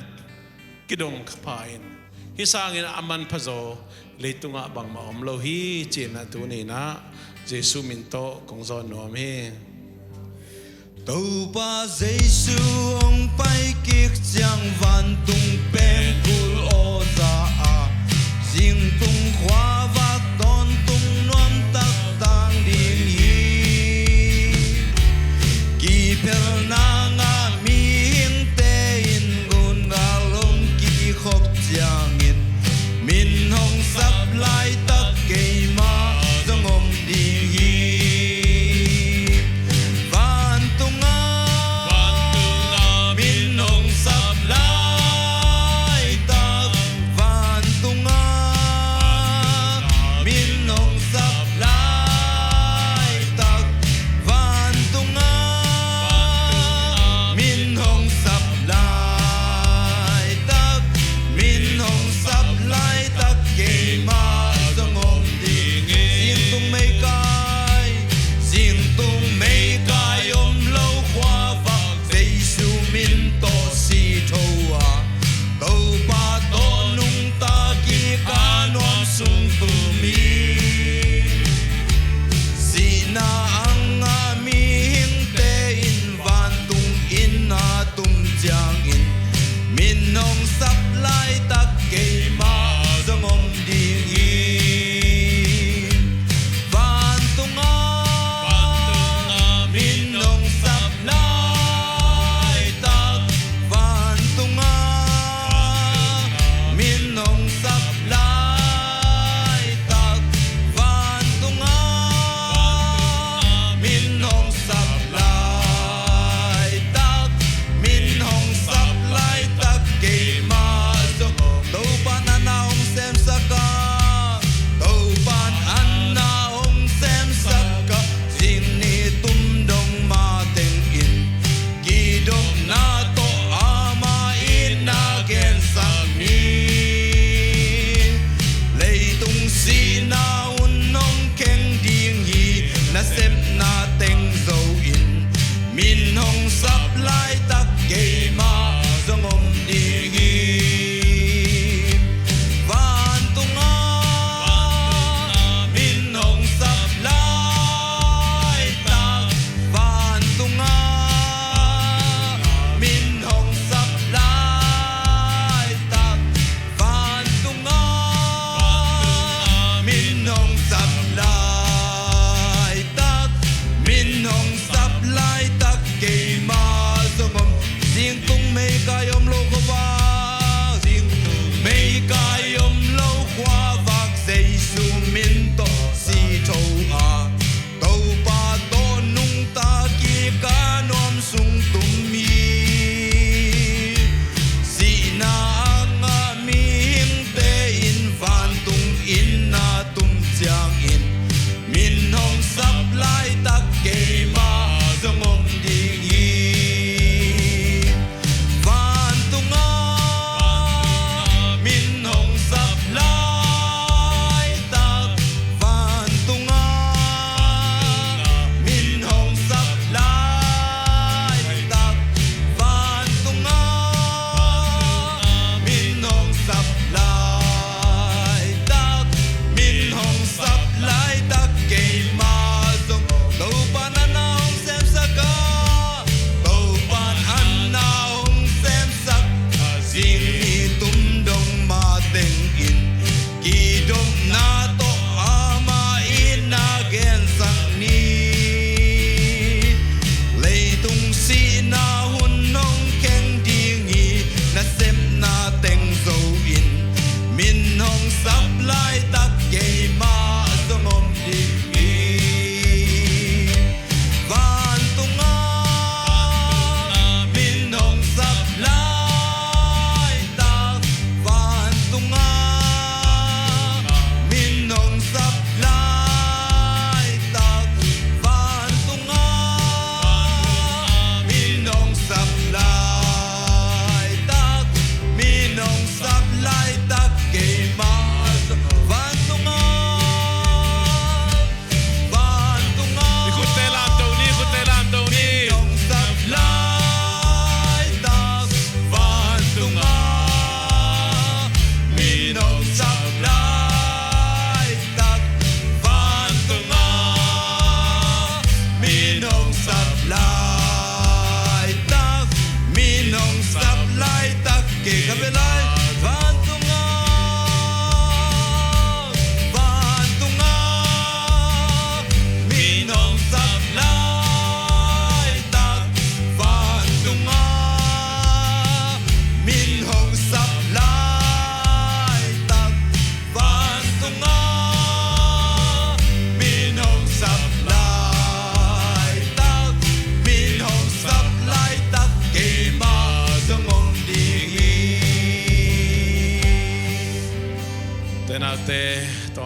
kidong pha in, hih sangin a manpha zaw leitungah bangmah om lo hi, ci-in ah tuni-in ah Jesuh min tawh kong zawn nuam hi. Topa Jesuh hong pai kik ciang vantung pengkul aw za a, zingtung khuavak tawntung nuamtak tang ding hi. Kiphelna ngah mihingte in gungal hong kikhop ciangin, min hong sap laitak keimah zong om ding hi. Vantungah, vantungah min hong sap laitak, vantungah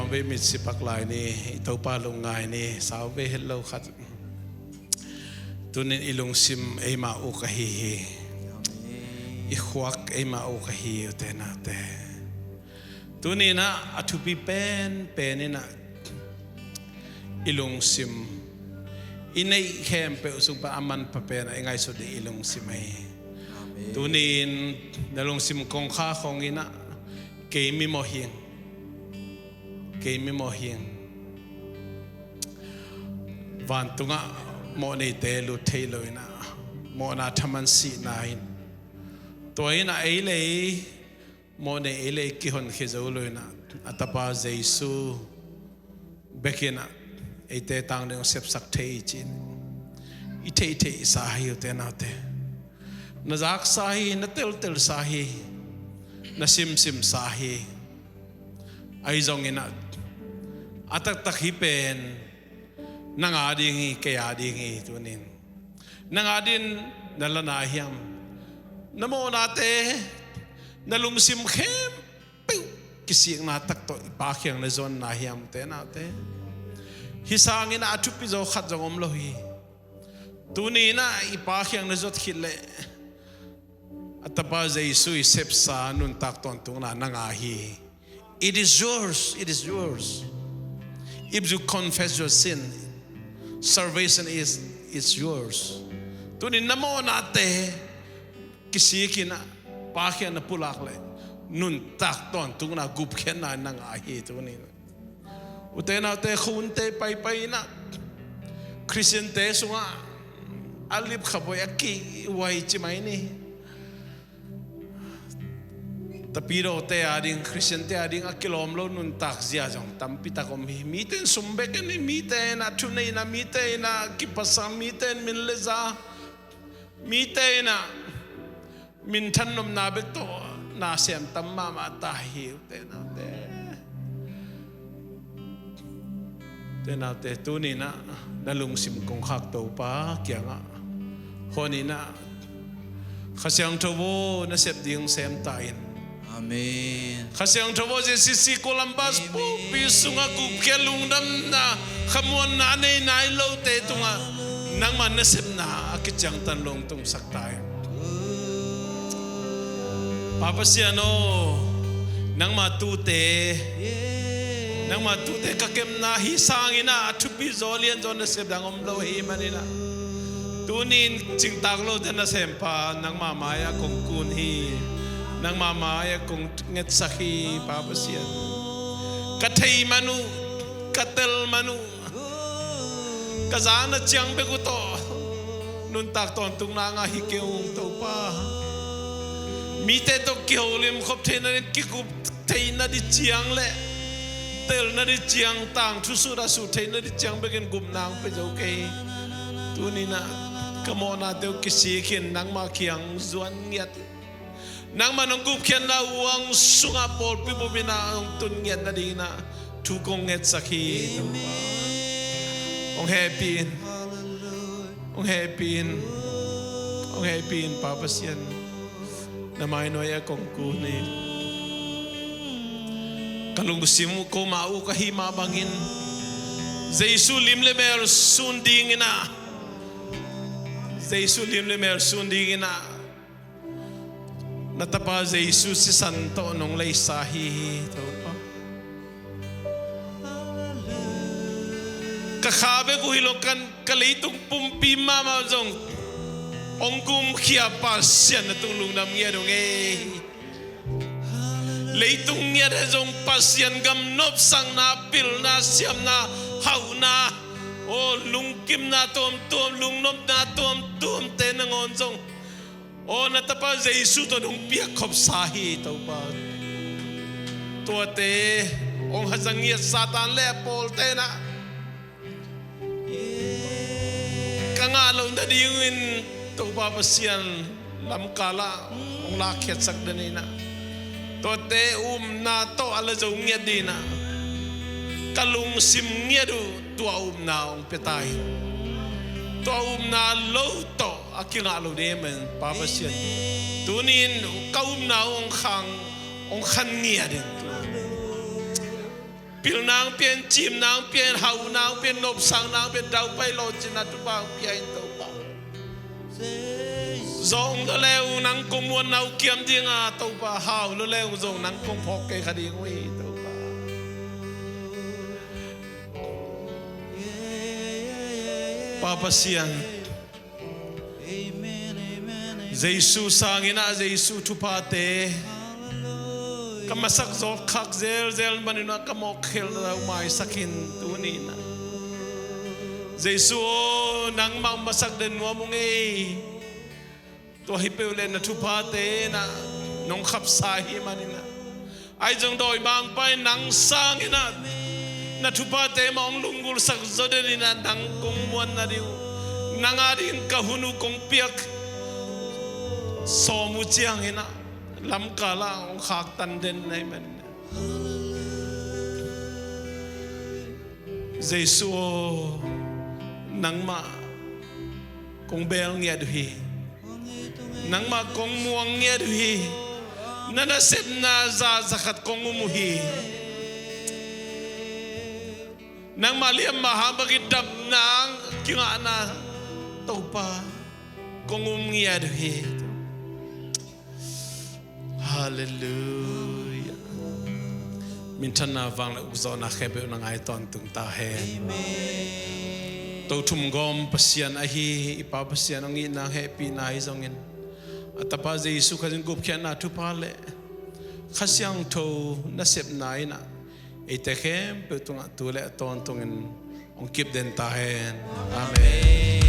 Vei mitsi pak lai ni, i Topa lungngai ni, sau vei het lo khat. Tunin i lungsim eima uk ahi hi. I khuak eima uk ahi hi, ute naute. Tuninah a thupi penpen inah i lungsim, i neih khempeuh sung pan a manpha penah i ngaihsut ding i lungsim ahi hi. Tunin na lungsim kongkhak hong inah kei mimawh hing. Kei mimawh hing. Vantungah mawhneite lut thei lo inah, mawhna thaman sihna in, tua inah ei le ei, mawhnei ei le ei kihonkhia zo lo inah, a Tapa Jesu bekinah eite tang ding sepsak thei i cih i theihtheihsa hi, ute naute. Na zaksa hi, na teltelsa hi, na simsimsa hi. Ahi zonginah a taktak hi pen nang a ding hi, kei a ding hi. Tunin nang a ding na lana hiam? Na mawhnate, na lungsim khempeuh kisikna tak tawh i Pa kiang na zuanna hiam, ute naute? Hi sanginah a thupi zaw khat zong om lo hi. Tuninah i Pa kiang na zuat khit leh a Tapa Jesu i sepsa nuntak tawntungna nang a hi. It is yours. It is yours. If you confess your sin, salvation is, is yours. Tunin na mawhnate kisik inah Pa kiang na pulak leh nuntak tawntungna gupkhiatna nang a hi. Tunin ute naute, khunte paipai inah Khristiante sungah a lipkhaphuai a kihuai ci mai ni. Tapidawte a ding, Khristiante a ding a kilawm lo nuntak zia zong tampi tak om hi. Mite in sum bek en hi, mite inah thuneihna, mite inah kipasang, mite in min le za, mite inah minthan nopna bek tawh na sem tam mahmah ta hi, ute naute. Ute naute, tuninah na lungsim kongkhak Topa kiangah hon inah, Kha Siangtho aw, na sep ding sem ta in. Amen. Kha Siangtho aw, J C C Columbus pumpi sungah gupkhiat lungdamna, khamuanna a nei nai lote tungah nangmah nasepna a kiciangtan lungtungsak ta in. Pa Pasian aw, nangmah tuute, nangmah tuute ka kepna hi sanginah a thupi zaw lianzaw nasep dang om lo hi maninah, tunin cingtak lote nasempa nangmah mai-ah kong kun hi. Nangmah mai-ah kong ngetsak hi, Pa Pasian. Ka thei man uh, ka tel man uh, ka zakna ciang bek uh tawh nuntak tawntungna ngah hi kei ung, Topa. Mite tawh kiholim khop theihna ding, kigup theihna ding ciang le telna ding ciang, tangthu sut a sut theihna ding ciang bekin gupna hong pia zo kei hi. Tuninah ka mawhnate uh kisik in nangmah kiang zuan ngiat, nangmah nong gupkhiatna uang sungah pawlpi bupinah hong tun ngiat nadinginah thu kong ngetsak hi. Hong hehpih in, hong hehpih in, hong hehpih in, Pa Pasian. Na mainuai-ah kong kun hi. Ka lungsim uh koma uh ka hih mah bangin Jesu lim le mel sun dinginah, Jesu lim le mel sun dinginah na Tapa Jesu sisan tawh nong leisa hi hi, Topa. Ka kha bek uh hi lo, kan ka leitung pumpi mahmah zong hong gumkhia Pasian na tung lungdam ngiat ung ei. Leitung ngiat he zong Pasian gam nopsakna, pilna, siamna, hauhna, aw, lungkimna tuamtuam, lungnopna tuamtuamte nangawn zong, aw, na Tapa Jesu tawh nong piakkhopsa hi, Topa. Tuate hong hazang ngiat Satan le a pawltenah ka ngah loh nadingin Topa Pasian lamkalah hong lakkhiatsak den inah, tuate upna tawh a la zo ngiat dinah ka lungsim ngiat uh tua upna hong pia ta hi. Tua upna lo tawh a kingah lo ding amen, Pa Pasian. Tunin ka upna uh hong khang, hong khan ngiat in. Pilna hong pia in, cimna hong pia in, hauhna hong pia in, nopsakna hong pia in, daupai lawhcinna thupha hong pia in Topa. Zawng lo leu nang kong muanna uh kiam ding a Topa, hau lo leu zong nang kong phawk kei kha ding uh hi Topa. Pa Pasian, Jesu sangin ah Jesu thuphate ka masak zawk khak zelzel manin ah ka mawk khel lo maisak in tuni in ah Jesu aw, nangmah masak den nuam ung ei. Tua hi peuh le na thuphate in ah nong khapsa hi manin ah, ahi zong dawimangpa in nang sangin ah na thuphate mah hong lunggulhsak zaw den in ah nang kong muanna ding uh, nang adingin ka hun uh kong piak sawm uh ciangin ah lamkal ah hong khaktan den na hi manin ah, Jesu aw, nangmah kong beel ngiat uh hi. Nangmah kong muang ngiat uh hi. Na nasepna za zakhat kong um uh hi. Nangmah liamma hang bangin dapna kingahna Topa kong um ngiat uh hi. Halleluiah. Minthanna vang le ukzawhna khempeuh na ngai tawntung ta hen. Amen. Tothum gawm Pasian ahi i Pa Pasian hong itna hehpihna ahi zongin a Tapa Jesu Khrist in gupkhiatna thupha le Kha Siangtho nasepna in ah eite khempeuh tungah tu le a tawntungin hong kip den ta hen. Amen.